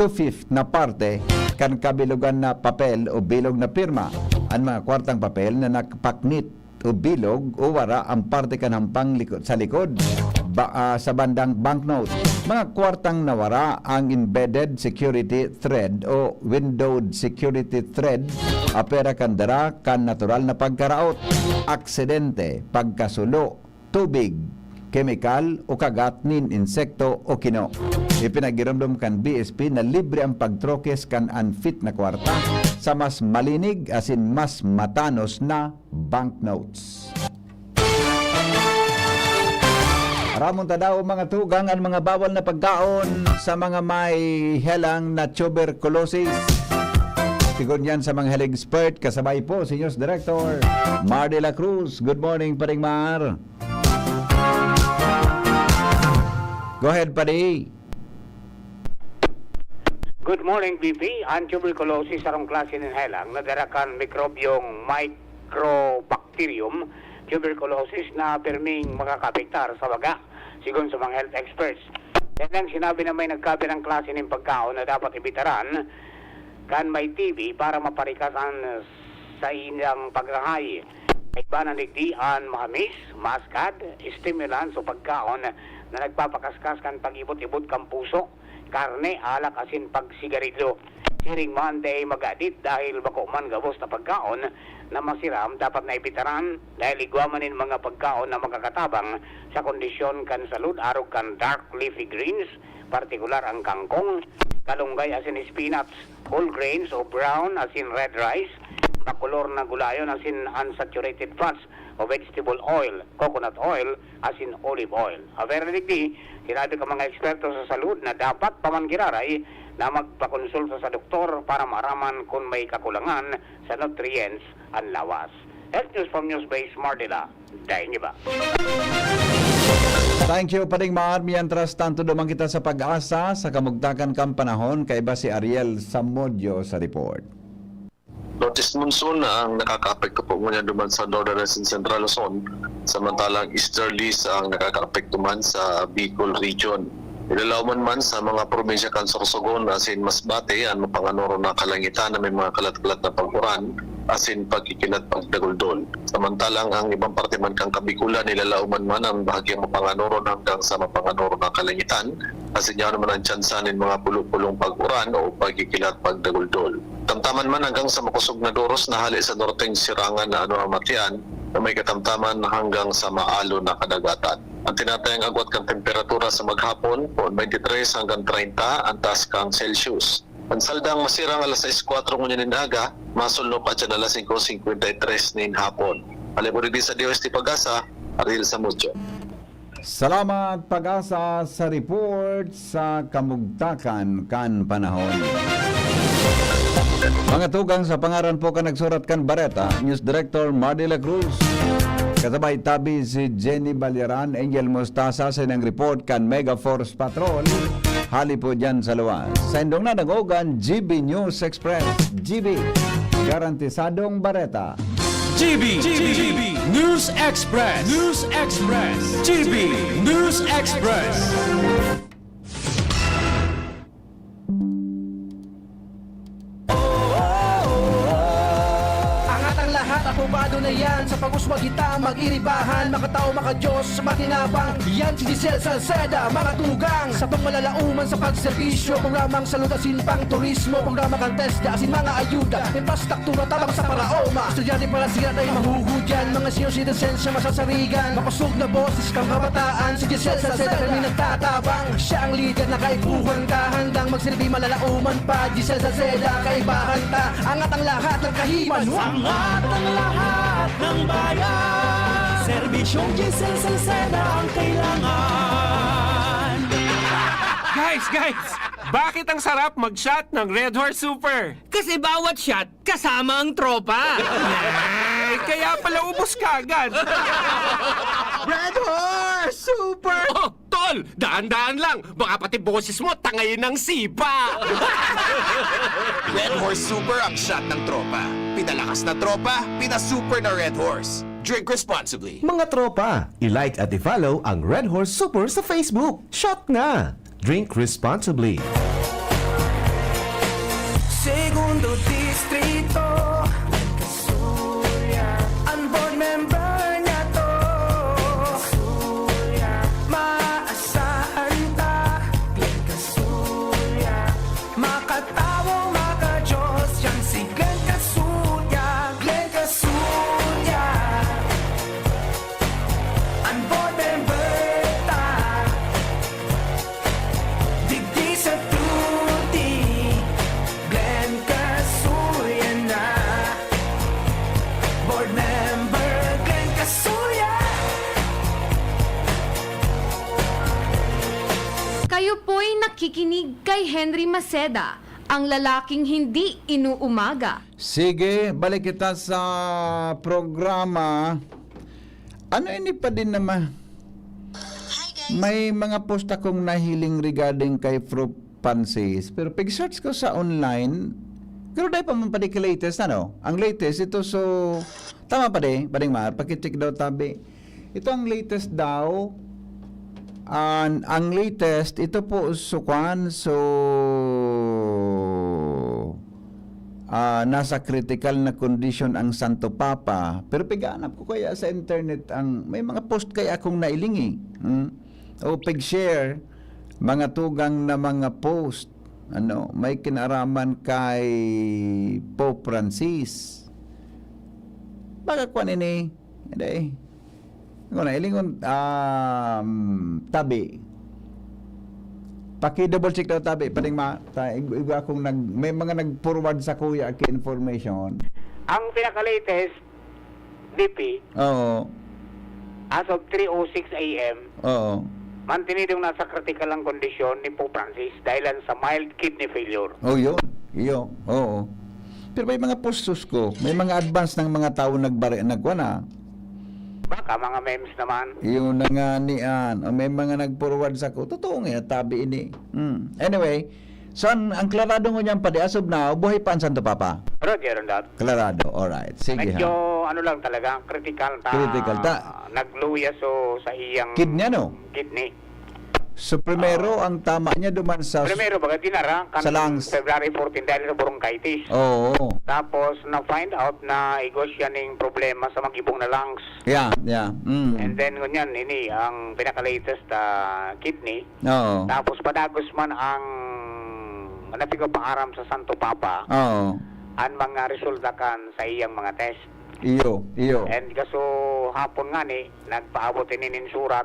two-fifth na parte kan kabilogan na papel o bilog na pirma. An mga kwartang papel na nakpaknit o bilog o wara ang parte kan hampang liko-, sa likod ba, ah, sa bandang banknote. Mga kwartang nawara ang embedded security thread o windowed security thread, apera kan dara kan natural na pagkaraot, aksidente, pagkasulo, tubig, kemikal o kagat nin insekto o kino. Ipinagiromdom kan B S P na libre ang pagtrokes kan unfit na kwarta sa mas malinig asin mas matanos na banknotes. Aramon ta daw, mga tugang, an mga bawal na pagkaon sa mga may helang na tuberculosis. Sigon yan sa mga health expert, kasabay po si News Director Mar de la Cruz. Good morning, Paring Mar. Go ahead, Padi. Good morning, B P. An tuberculosis, sarong klase nin helang na dara kan mikrobyong Mycobacterium tuberculosis na pirming makakaapektar sa baga, sigon sa mga health experts. Yan ang sinabi na may nagkapirang klase nin pagkaon na dapat ibitaran kan may T B para maparikas an saindang paghahay. Kaiba na digdi an mahamis, maskad, stimulants o pagkaon na nagpapakaskas kan pag-ibot-ibot kan puso, karne, alak asin pagsigarilyo. Siring man dai magadit dahil bako man gabos na pagkaon na masiram, dapat na ibitaran dahil igwa man nin mga pagkaon na makakatabang sa kondisyon kan salud, arog kan dark leafy greens, partikular ang kangkong, kalunggay asin spinach, whole grains o brown asin red rice, makolor na gulayon asin unsaturated fats o vegetable oil, coconut oil, asin olive oil. Apwera digdi, sinabi kan mga eksperto sa salud na dapat pa man giraray na magpakonsulta sa doktor para maaraman kun may kakulangan sa nutrients an lawas. Health News from Newsbase Mardila, Daing Iba. Thank you, Pading Mar. Mientras tanto, duman kita sa Pag-asa, sa kamugtakan kan panahon, kaiba si Ariel Samudio sa report. Northeast monsoon na ang nakakaapekto po ngunyan duman sa Northern Luzon, Central Luzon, samantalang Easterlies ang nakakaapekto man sa Bicol Region. Ilalaw man man sa mga probinsya kan Sorsogon asin Masbate an mapanganoro na kalangitan na may mga kalat-kalat na pag-uran asin pagkikilat pagdaguldol. Samantalang ang ibang parte man kan Kabikulan, ilalaw man man ang bahagyang mapanganoron hanggang sa mapanganoron na kalangitan, asin yaon naman ang tsansa nin mga pulo-pulong pag-uran o pagkikilat pagdaguldol. Tamtaman man hanggang sa makosog na doros na hale sa norteng sirangan na ano ang matian na may katamtaman hanggang sa maalon na kadagatan. Ang tinatayang agwat kan temperatura sa maghapon, poon twenty-three hanggang treinta ang taas kan Celsius. Ang saldang masirang alas sais kwatro ngunyan nin aga, masulno pa dyan alas singko singkwenta y tres nin hapon. Alay po digdi sa D O S T Pag-asa, Ariel Samudio. Salamat, Pag-asa, sa report sa kamugtakan kan panahon. Mga tugang, sa pangaran po kan nagsurat kan bareta, News Director Mardy La Cruz. Kasabay tabi si Jenny Balyaran, Angel Mostasa, sa inang report kan Mega Force Patrol. Hali po dyan sa luwas. Sa indong na nag-ogan, G B News Express. G B, garantisadong bareta. G B, G B, News Express, News Express, G B News Express. Angat ang lahat, aprobado na yan. Sa pag-uswag kita, mag-iribahan, makatao, makadiyos, makinabang. Yan si Giselle Salceda, mga tugang. Sa pangmalalauman sa pagserbisyo, programang salud asin pang turismo, programa kan TESDA asin mga ayuda, infrastruktura tabang sa paraoma. Estudyante para siya tayo mahuhudyan, mga senior citizens siya masasarigan. Makosog na boses kang kabataan, si Giselle Salceda kami nagtatabang. Siya ang lider na kaipuhan ka, handang magsilbi malalauman pa. Giselle Salceda, kaibahan ta, angat ang lahat ng kahiman. Angat ang lahat ng bayan. Serbisyong Giselle Salceda ang kailangan. Guys, guys! Bakit ang sarap mag-shot ng Red Horse Super? Kasi bawat shot, kasama ang tropa. Ay, kaya pala ubos ka agad. Red Horse Super! Oh, tol! Dahan-dahan lang! Baka pati boses mo, tangay ng sipa! Red Horse Super ang shot ng tropa. Pinalakas na tropa, pinasuper na Red Horse. Drink responsibly. Mga tropa, i-like at i-follow ang Red Horse Super sa Facebook. Shot na! Drink responsibly. Segundo Distrito, Kasuya. Ang board member niya to, Kasuya. Maasahan ta, Glenn Kasuya. Makatawo, makajos, yan si Glenn Kasuya, Glenn Kasuya. An board member ta, digdi sa Tuti, Glenn Kasuya na. Board member, Glenn Kasuya. Kayo po'y nakikinig kay Henry Maceda, ang lalaking hindi inuumaga. Sige, balik kita sa programa. Ano ini pa din naman? Hi, guys. May mga post akong nahiling regarding kay Fro Francis, pero pag-search ko sa online, pero dai pa man pa di ka latest, ano? Ang latest, ito, so, tama pa di, Pading Mar, pakicheck daw tabi. Ito ang latest daw. An, ang latest, ito po, so, kwan, so, ah, nasa critical na condition ang Santo Papa. Pero piganap ko kaya sa internet ang, may mga post kaya akong nailingi. Hmm? O pag-share, mga tugang na mga post. ano, may kinaraman kay Pope Francis. Baka kwan ini, hindi. Ano na, ilingon, um, tabi. Paki-double check daw tabi, paring ma-, ta-, ig-, igwa akong nag-, may mga nag-forward sa kuya ki information. Ang pinaka-latest, B P, Oo. as of three oh six A M, Oo. mantinidong nasa critical ang kondisyon ni Pope Francis dahilan sa mild kidney failure. Oh, yun. Iyo. Oo. Pero may mga postos ko, may mga advance ng mga tao nagbari-, nagkuha na. Baka mga memes naman. Yun na nga ni Ann. O, may mga nag-forward sa ko. Totoo nga, tabi ini. Hmm. Anyway, so ang, ang klarado ngunyan, padi, as of now, buhay pa ang Santo Papa? Roger on that. Klarado, alright. Sige, Medyo, ha. ano lang talaga, critical ta. Critical ta. Nagluya so sa iyang Kidney, ano? kidney. So, primero, Ah. ang tama niya duman sa Primero, baga dinara kan sa lungs. February fourteen dahil sa bronchitis. Oo. Tapos, na-find out na igwa siya ning problema sa mag-ibong na lungs. Yeah, yeah. Mm. And then, ngunyan, ini, ang pinaka-latest, ah, kidney. Oo. Tapos, padagos man ang napigpapaaram sa Santo Papa, Oo. ang mga resulta kan sa iyang mga test. Iyo, iyo. And kaso hapon ngani, nagpaabot ini nin surat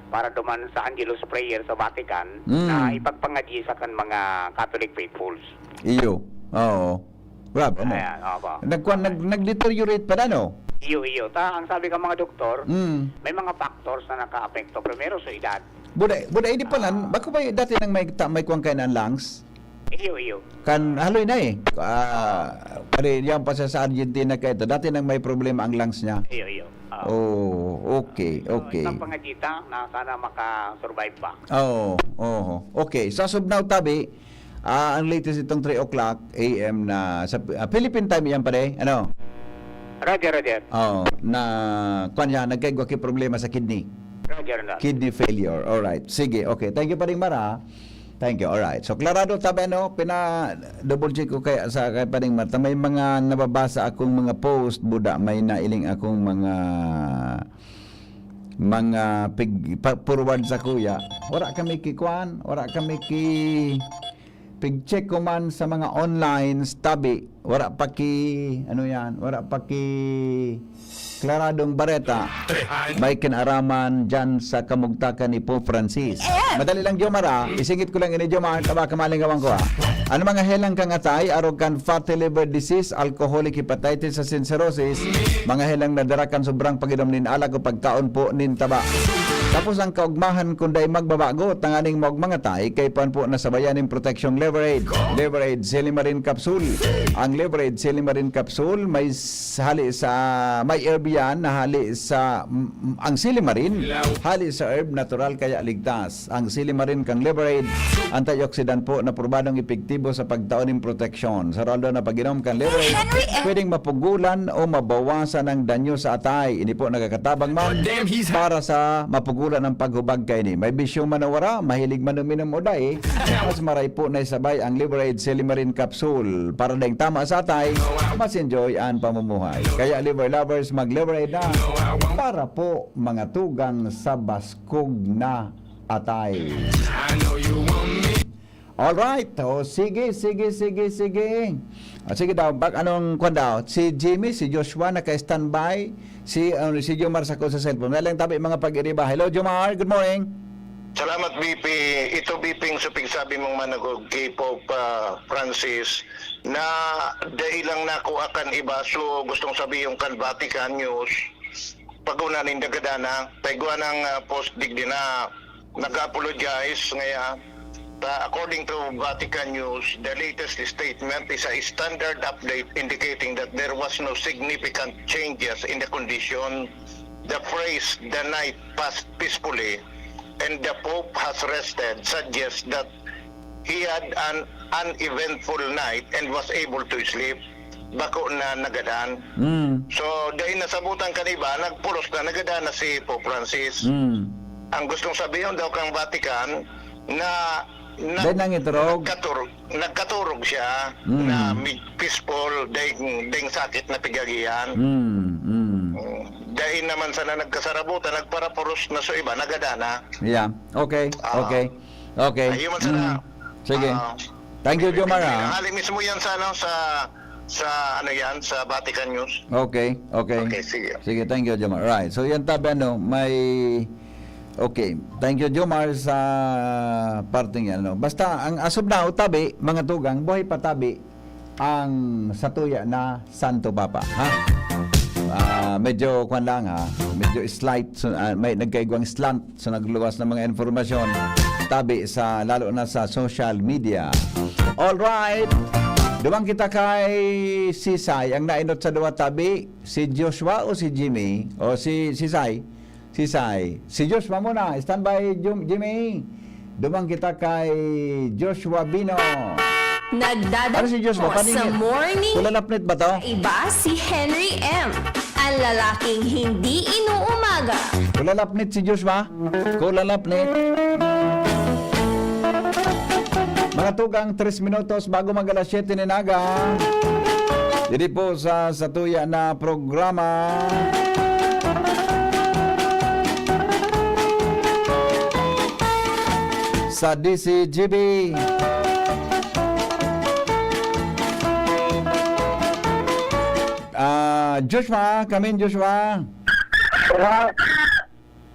para duman sa Angelus Prayer sa Vatican Mm. na ipagpangadyi sa kan mga Catholic faithfuls. Iyo. Oo. Grabe, ano? Ayan, opo. Nagkuan, nag-, nag-deteriorate pa na, no? Iyo, iyo. Ta, ang sabi ka mga doktor, Mm. may mga factors na nakaapekto. Primero, sa edad. Buda, buda, hindi pa nan, Ah. bako ba dati nang may ta-, may kuwan kayo ng lungs? Iyo, iyo. Kan, haloy na eh. Ah, pare, yan pa sa, sa Argentina kayo ito. Dati nang may problema ang lungs niya. Iyo, iyo. Ah. Oh, okay, So, okay. isang pangagita na sana maka-survive pa. Oo, oo. Okay, so as of now, tabi, ah, ang latest itong three o'clock A M na sa, ah, Philippine time yan, pare. Ano? Roger, Roger. Oo, na, kwan niya, nagkaigwa ki problema sa kidney. Roger, Roger. Kidney failure. Alright. Sige, okay. Thank you, Paring Mara. Thank you. Alright. So, klarado, tabi, ano, pina-double check ko kaya sa kay Paring Mara. May mga nababasa akong mga post, buda, may nailing akong mga, mga pig-, pa-, forward sa kuya. Wala kami kikwan, wala kami ki-, pig-check ko man sa mga online, tabi, wala pa ki, ano yan, wala pa ki klaradong bareta, may kinaraman dyan sa kamugtakan ni Pope Francis. Madali lang, Jomar, ah. Isingit ko lang ini, Jomar, taba ka malingawan ko, ah. Ano mga helang kang atay, arog kan fatty liver disease, alcoholic hepatitis, sa cirrhosis, mga helang nadara kan sobrang pag-inom nin alak o pagkaon po nin taba. Tapos ang kaugmahan, kung dai magbabago, tanganing maog mga atay, kay pan po nasabayan nin proteksyong Liver Aid. Liver Aid Silimarin Capsule. Ang Liver Aid Silimarin Capsule may s-, hali sa, may herb yan na hali sa, mm, ang silimarin, hali sa herb, natural kaya ligtas. Ang silimarin kang Liver Aid, antioxidant po na probadong epektibo sa pagtao nin proteksyon. Sa raw na pag-inom kan Liver Aid, Henry, eh. pwedeng mapugulan o mabawasan ang danyo sa atay. Ini po nagkakatabang man para sa mapugulan ang paghubag kaini. May bisyo man o wara, mahilig man uminom o dai, mas maray po na isabay ang Liver Aid Silimarin Capsule. Para daing tama sa atay, mas enjoy ang pamumuhay. Kaya Liver Lovers, mag-Liver Aid na para po mga tugang sa baskog na atay. Alright. O, sige, sige, sige, sige. Ah, sige daw, bak-, anong kwan daw? Si Jimmy, si Joshua, naka-standby. Si, ano, si Jomar sa ko sa cellphone. Dahil lang tabi mga pag-iriba. Hello, Jomar. Good morning. Salamat, B P. Ito, B P, yung sa pigsabi mong managog kay Pope, ah, Francis, na dai lang nako akan iba. So, gustong sabi yung kan Vatican News, pag-una nin dagadana, taigwa ng, ah, post digdi na nag-apologize ngaya. Ta, according to Vatican News, the latest statement is a standard update indicating that there was no significant changes in the condition. The phrase, "The night passed peacefully and the Pope has rested," suggests that he had an uneventful night and was able to sleep. Bako na nagadan. Mm. So, dahil nasabutan kan iba, nagpulos na nagadan na si Pope Francis. Mm. Ang gustong sabihin daw kang Vatican na, na Dahil nangiturog? nagkaturog, nagkaturog siya Mm. na mid-, peaceful, dahil, dahil sakit na pigagihan. Mm, mm. Mm. Dahil naman sana nagkasarabutan, nagparapuros na so iba, nagadan na. Yeah. Okay, Ah. okay. Okay. Ayun man sana. Mm. Sige. Ah. Thank you, Jomar, ha? Tanghali mismo yan sa, ano, sa, sa, ano yan, sa Vatican News. Okay, okay. Okay, sige. Sige, thank you, Jomar. Right. So, yan tabi, ano, may, okay. Thank you, Jomar, sa parteng yan, ano. Basta, ang as of now, tabi, mga tugang, buhay pa tabi ang satuya na Santo Papa, ha? Ah, medyo, kwan lang, ha? Medyo slight, so, ah, may nagkaigwang slant sa nagluwas ng mga impormasyon tabi sa, lalo na sa social media. All right. Duman kita kay Sisay, ang nainot sa duwa tabi, si Joshua o si Jimmy? O si Sisay? Sisay. Si Joshua muna. Standby, Jum-, Jimmy. Duman kita kay Joshua Bino. Nagdadala Ano si Joshua? Kanina? Sa morning. Kulalapnit ba to? Iba si Henry M. Ang lalaking hindi inuumaga. Kulalapnit si Joshua. Kulalapnit. Mga tugang, tres minutos bago mag alas siyete nin aga. Diri po sa satuya na programa sa D C G B. Ah, Joshua, come in, Joshua. Hello.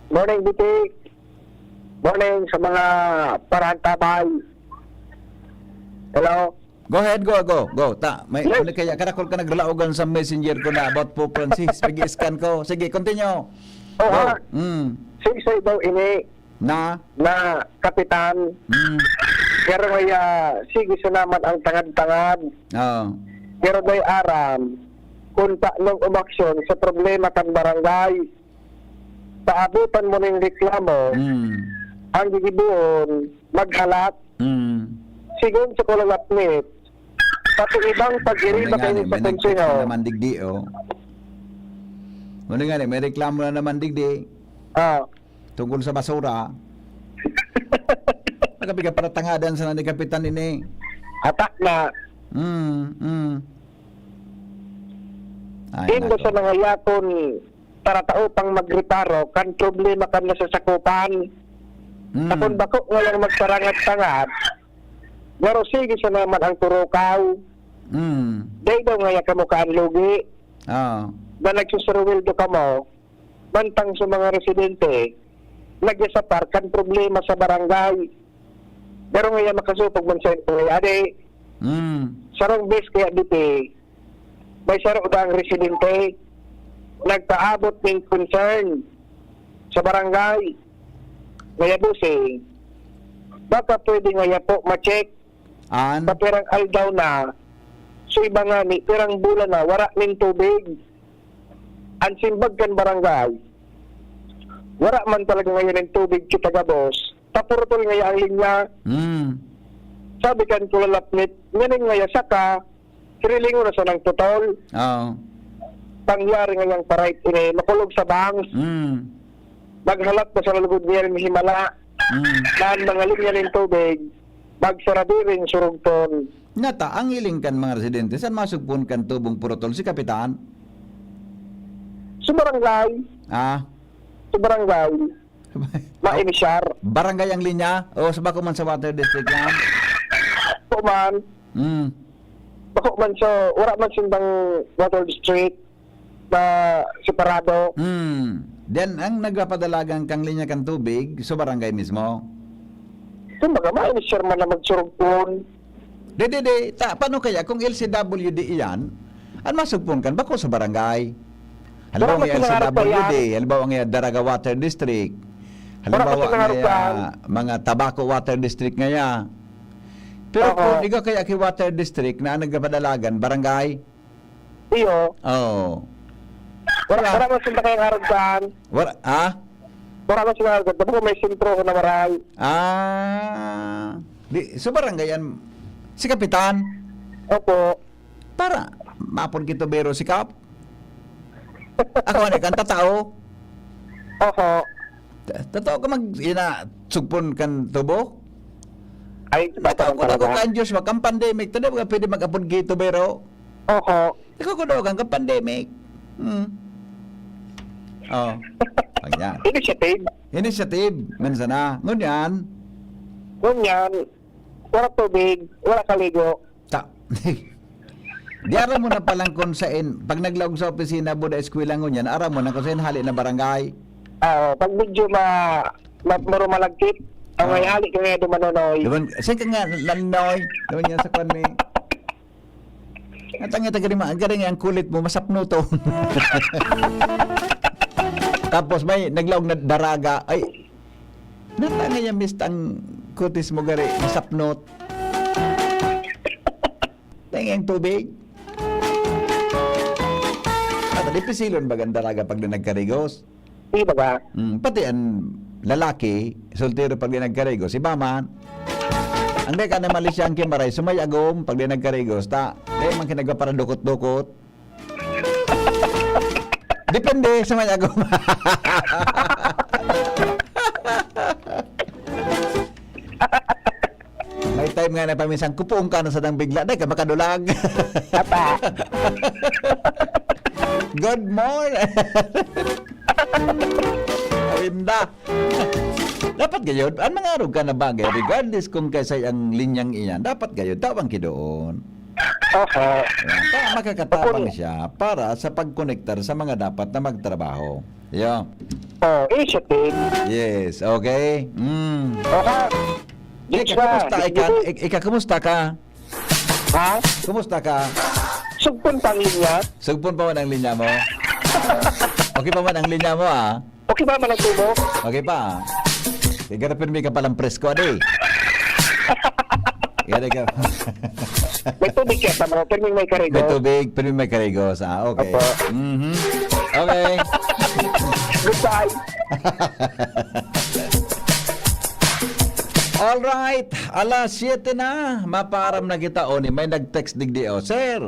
Morning, Bitik. Morning sa mga parahantabay. Hello? Go ahead, go, go, go. Ta, may, Yes. ano kaya, karakol ka naglalaogan sa messenger ko na about Pope Francis. Pag-i-scan ko. Sige, continue. Oh, Go. ha? Mm. Sigsay daw ini Na? na kapitan. Mm. Pero kaya, sige sa naman ang tangad-tangad. Oo. Pero may aram, kung tanong umaksyon sa problema kan barangay, paabutan mo ning reklamo, Mm. ang gigibohon, maghalat. Mm. Sigon sa kulalapnit, pati ibang pag-iriba Ano nga kayo ni, sa may nag-text konseho. na naman digdi, oh. Ano nga ni, may reklamo na naman digdi. Ah. Tungkol sa basura. Nakapiga para tangadan sa ni Kapitan ini. Atak na. Mm, mm. Ay, Indo nako. sa mga yakon, taratao pang magreparo kan problema kan nasasakupan. Mm. Sa kun bako ngayang magparangad-tangad, garo sige sa naman ang turukaw. Mm. Dai daw ngaya kamo kaan lugi Oo. na nagsusuruweldo kamo, mantang sa mga residente, nagyasapar kan problema sa barangay. Garo ngaya makasupog man sa inyo, adi. Mm. Sarong bes kaya diti, may saro daang residente nagpaabot nin concern sa barangay. Ngaya, bossing, baka pwede ngaya po ma-check An? sa pirang aldaw na, sa iba ngani, pirang bulan na, wara nin tubig. An simbag kan barangay, wara man talaga ngayon nin tubig kita gabos, tapurtol ngaya ang linya. Mm. Sabi kan kulalapnit, nganing ngaya saka, hirilingon na sanang putol. Oo. Pangyari ngayang pa-right ini, makulog sa bangs. Mm. Maghalat na sa lugod niya rin himala. Mm. Na an mga linya nin tubig, magsaradiring surugton. Nata, ang hiling kan mga residente, san masugpon kan tubong purutol si Kapitan? Sa barangay. Ah? Sa barangay. Mainisyar. Barangay ang linya? O sa bako man sa water district yan? Bako man. Mm. Bako man sa, wala man sindang water district na separado. Mm. Then, ang nagpapadalagan kang linya kan tubig, sa barangay mismo? Kumbaga, mainisyar man na magsurugpon. Di, di, di. Ta, paano kaya kung L C W D iyan? An masugpon kan bako sa barangay. Halimbawa, Wala may man sila L C W D, yan. Halimbawa, nga Daraga Water District. Wala Halimbawa, man sila nga, nga mga Tabaco Water District ngaya. Pero Oo. kung ikaw kaya ki Water District na nagpadalagan, barangay? Iyo. Oo. Wala, Wala. wala man sila kayang haragdaan. Wala, ha? Wala man sila haragdaan. Tapos may sentro na maray. Ah. Di, sa barangay yan, si Kapitan? Opo. Para, mapon kito bero si Kap? Ako, ano, kan tatao? Oho. Ta-, tatao ka mag, ina, sugpon kan tubo? Ay, Nataon ko na ko talaga. Kan Diyos, mag, ang pandemic, tanda ba pwede mag-apod kito bero? Oho. Ikaw ko daw, kan pandemic. Hmm. Oh. Pag yan. Initiative. Initiative, minsan na. Ngunyan. Ngunyan, wala tubig, wala kaligo. Ta-, di aram mo na palang kung sain, pag naglaog sa opisina, buda eskwela ngunyan, aram mo na kung sain hali na barangay. Ah, pag medyo ma-, ma-, maro malagkit, ang may Ah. hali ka nga dumanonoy. Diba, saan ka nga, Nanoy? Diba niya sa kwan ni? At ang itagari ma-, ang garing ang kulit mo, masapnuton. Tapos may naglaog na daraga. Ay, natangay ang mist ang kutis mo, gari, masapnot. Tangay ang tubig. At dipisilon bagang daraga pag di nagkarigos. Di ba ka? Mm, pati ang lalaki, soltero pag di nagkarigos, iba man. Ang deka na malisya ang kimaray, sumay agom pag di nagkarigos, ta, eh, man kinagwa para dukot-dukot. Depende sa may agom. May time nga na paminsan, kupuon ka na sa dang bigla, dai ka makadulag. Apa? Good morning. Awinda. Dapat gayod, ang mga arog ka na bagay, regardless kung kasay ang linyang iyan, dapat gayod, tabang ki doon. Oho. Ayan. Pa, makakatabang Opo. siya para sa pagkonektar sa mga dapat na magtrabaho. Yo. Oh, initiative. Yes, okay. Mm. Oho. Ika, Yes, sir. kumusta ka? Yes, sir. Ik-, ika, kumusta ka? Ha? Kumusta ka? Sugpon pa ang linya? Sugpon pa man ang linya mo? Okay pa man ang linya mo, ah? Okay ba man ang tubo? Okay pa. Kaya pero may ka palang presko, adi. Gari ka. May tubig kaya pa, no? Pero may, may karigos. May tubig, pero may karigos. Ah, okay. Opo. Mhm. Okay. Goodbye. All right. Alas siyete na. Mapaaram na kita. O, ni may nag-text digdi. O, sir,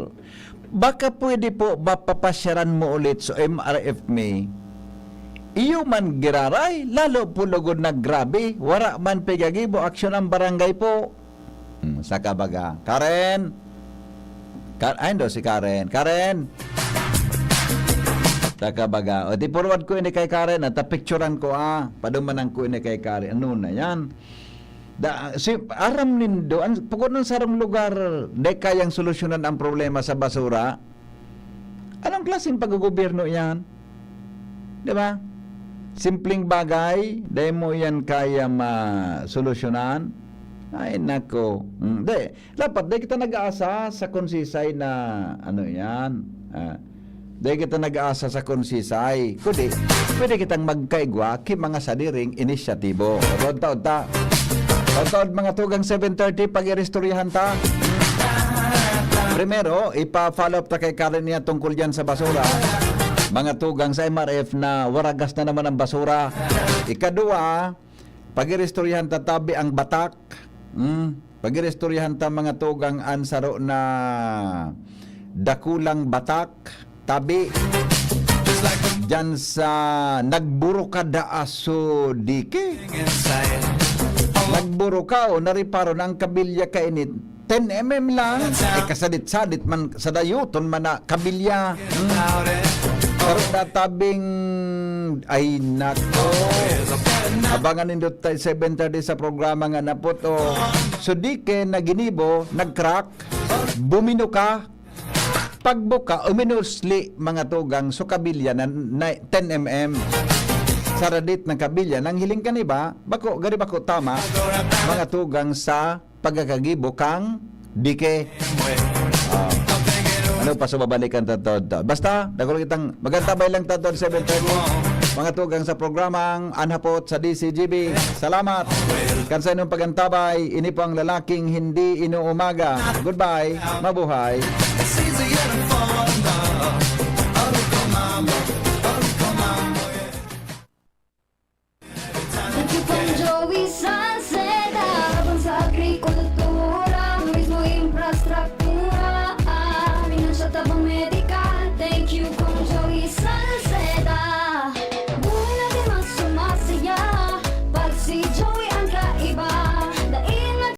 baka pwede po mapapasyaran mo ulit sa M R F mi. Iyo man giraray, lalo po lugod na grabe. Wara man pigagibo aksyon ang barangay po. Hmm, saka baga. Karen! Ka-, ay, ndo si Karen. Karen! Saka baga. O, di forward ko ini kay Karen, at picturean ko, ah. Padumanan ko ini kay Karen. Ano na yan? Da, si, aram nindo, an, pagod ng sarong lugar, di kayang solusyonan ang problema sa basura. Anong klaseng paggogobyerno yan? Di ba? Simpleng bagay, dahil mo yan kaya masolusyonan. Ay, nako. Mm, di. Dapat, di kita nag-aasa sa konsisay na, ano yan. Ah, di kita nag-aasa sa konsisay. Kundi, pwede kitang magkaigwa ki mga sadiring inisyatibo. Taod-taod ta. Taod-taod, mga tugang seven thirty, pag-iristoryahan ta. Primero, ipa-follow up ta kay Karen niya tungkol dyan sa basura. Mga tugang sa M R F na waragas na naman ang basura. Ikadua, pag-iristoryahan ta tabi ang batak. Hmm? Pag-iristoryahan ta mga tugang an saro na dakulang batak, tabi. Diyan sa nagburuka daa so dike. Nagburuka o nariparo na ang kabilya kainit. Ten M M lang, eh, kasadit-sadit man, sa dayuton man na kabilya. Hmm. Pero natabing, ay nako. Abangan nindo tayo seven thirty sa programa nga napot, o. So, dike na ginibo, nag-crack, bumino ka, pagbuka, uminusli, mga tugang, so kabilya na, na ten M M. Saradit ng kabilya, nang hiling ka ni ba? Bako, gari bako tama, mga tugang sa pagkakagibo kang dike. Ah. Ano pa sa babalikan ta to, to? Basta, dagol kitang magantabay lang ta to, seven thirty. Mga tugang sa programang Anhapot sa D C G B. Salamat. Kan sa inyong pagantabay, ini po ang lalaking hindi inuumaga. Goodbye. Mabuhay.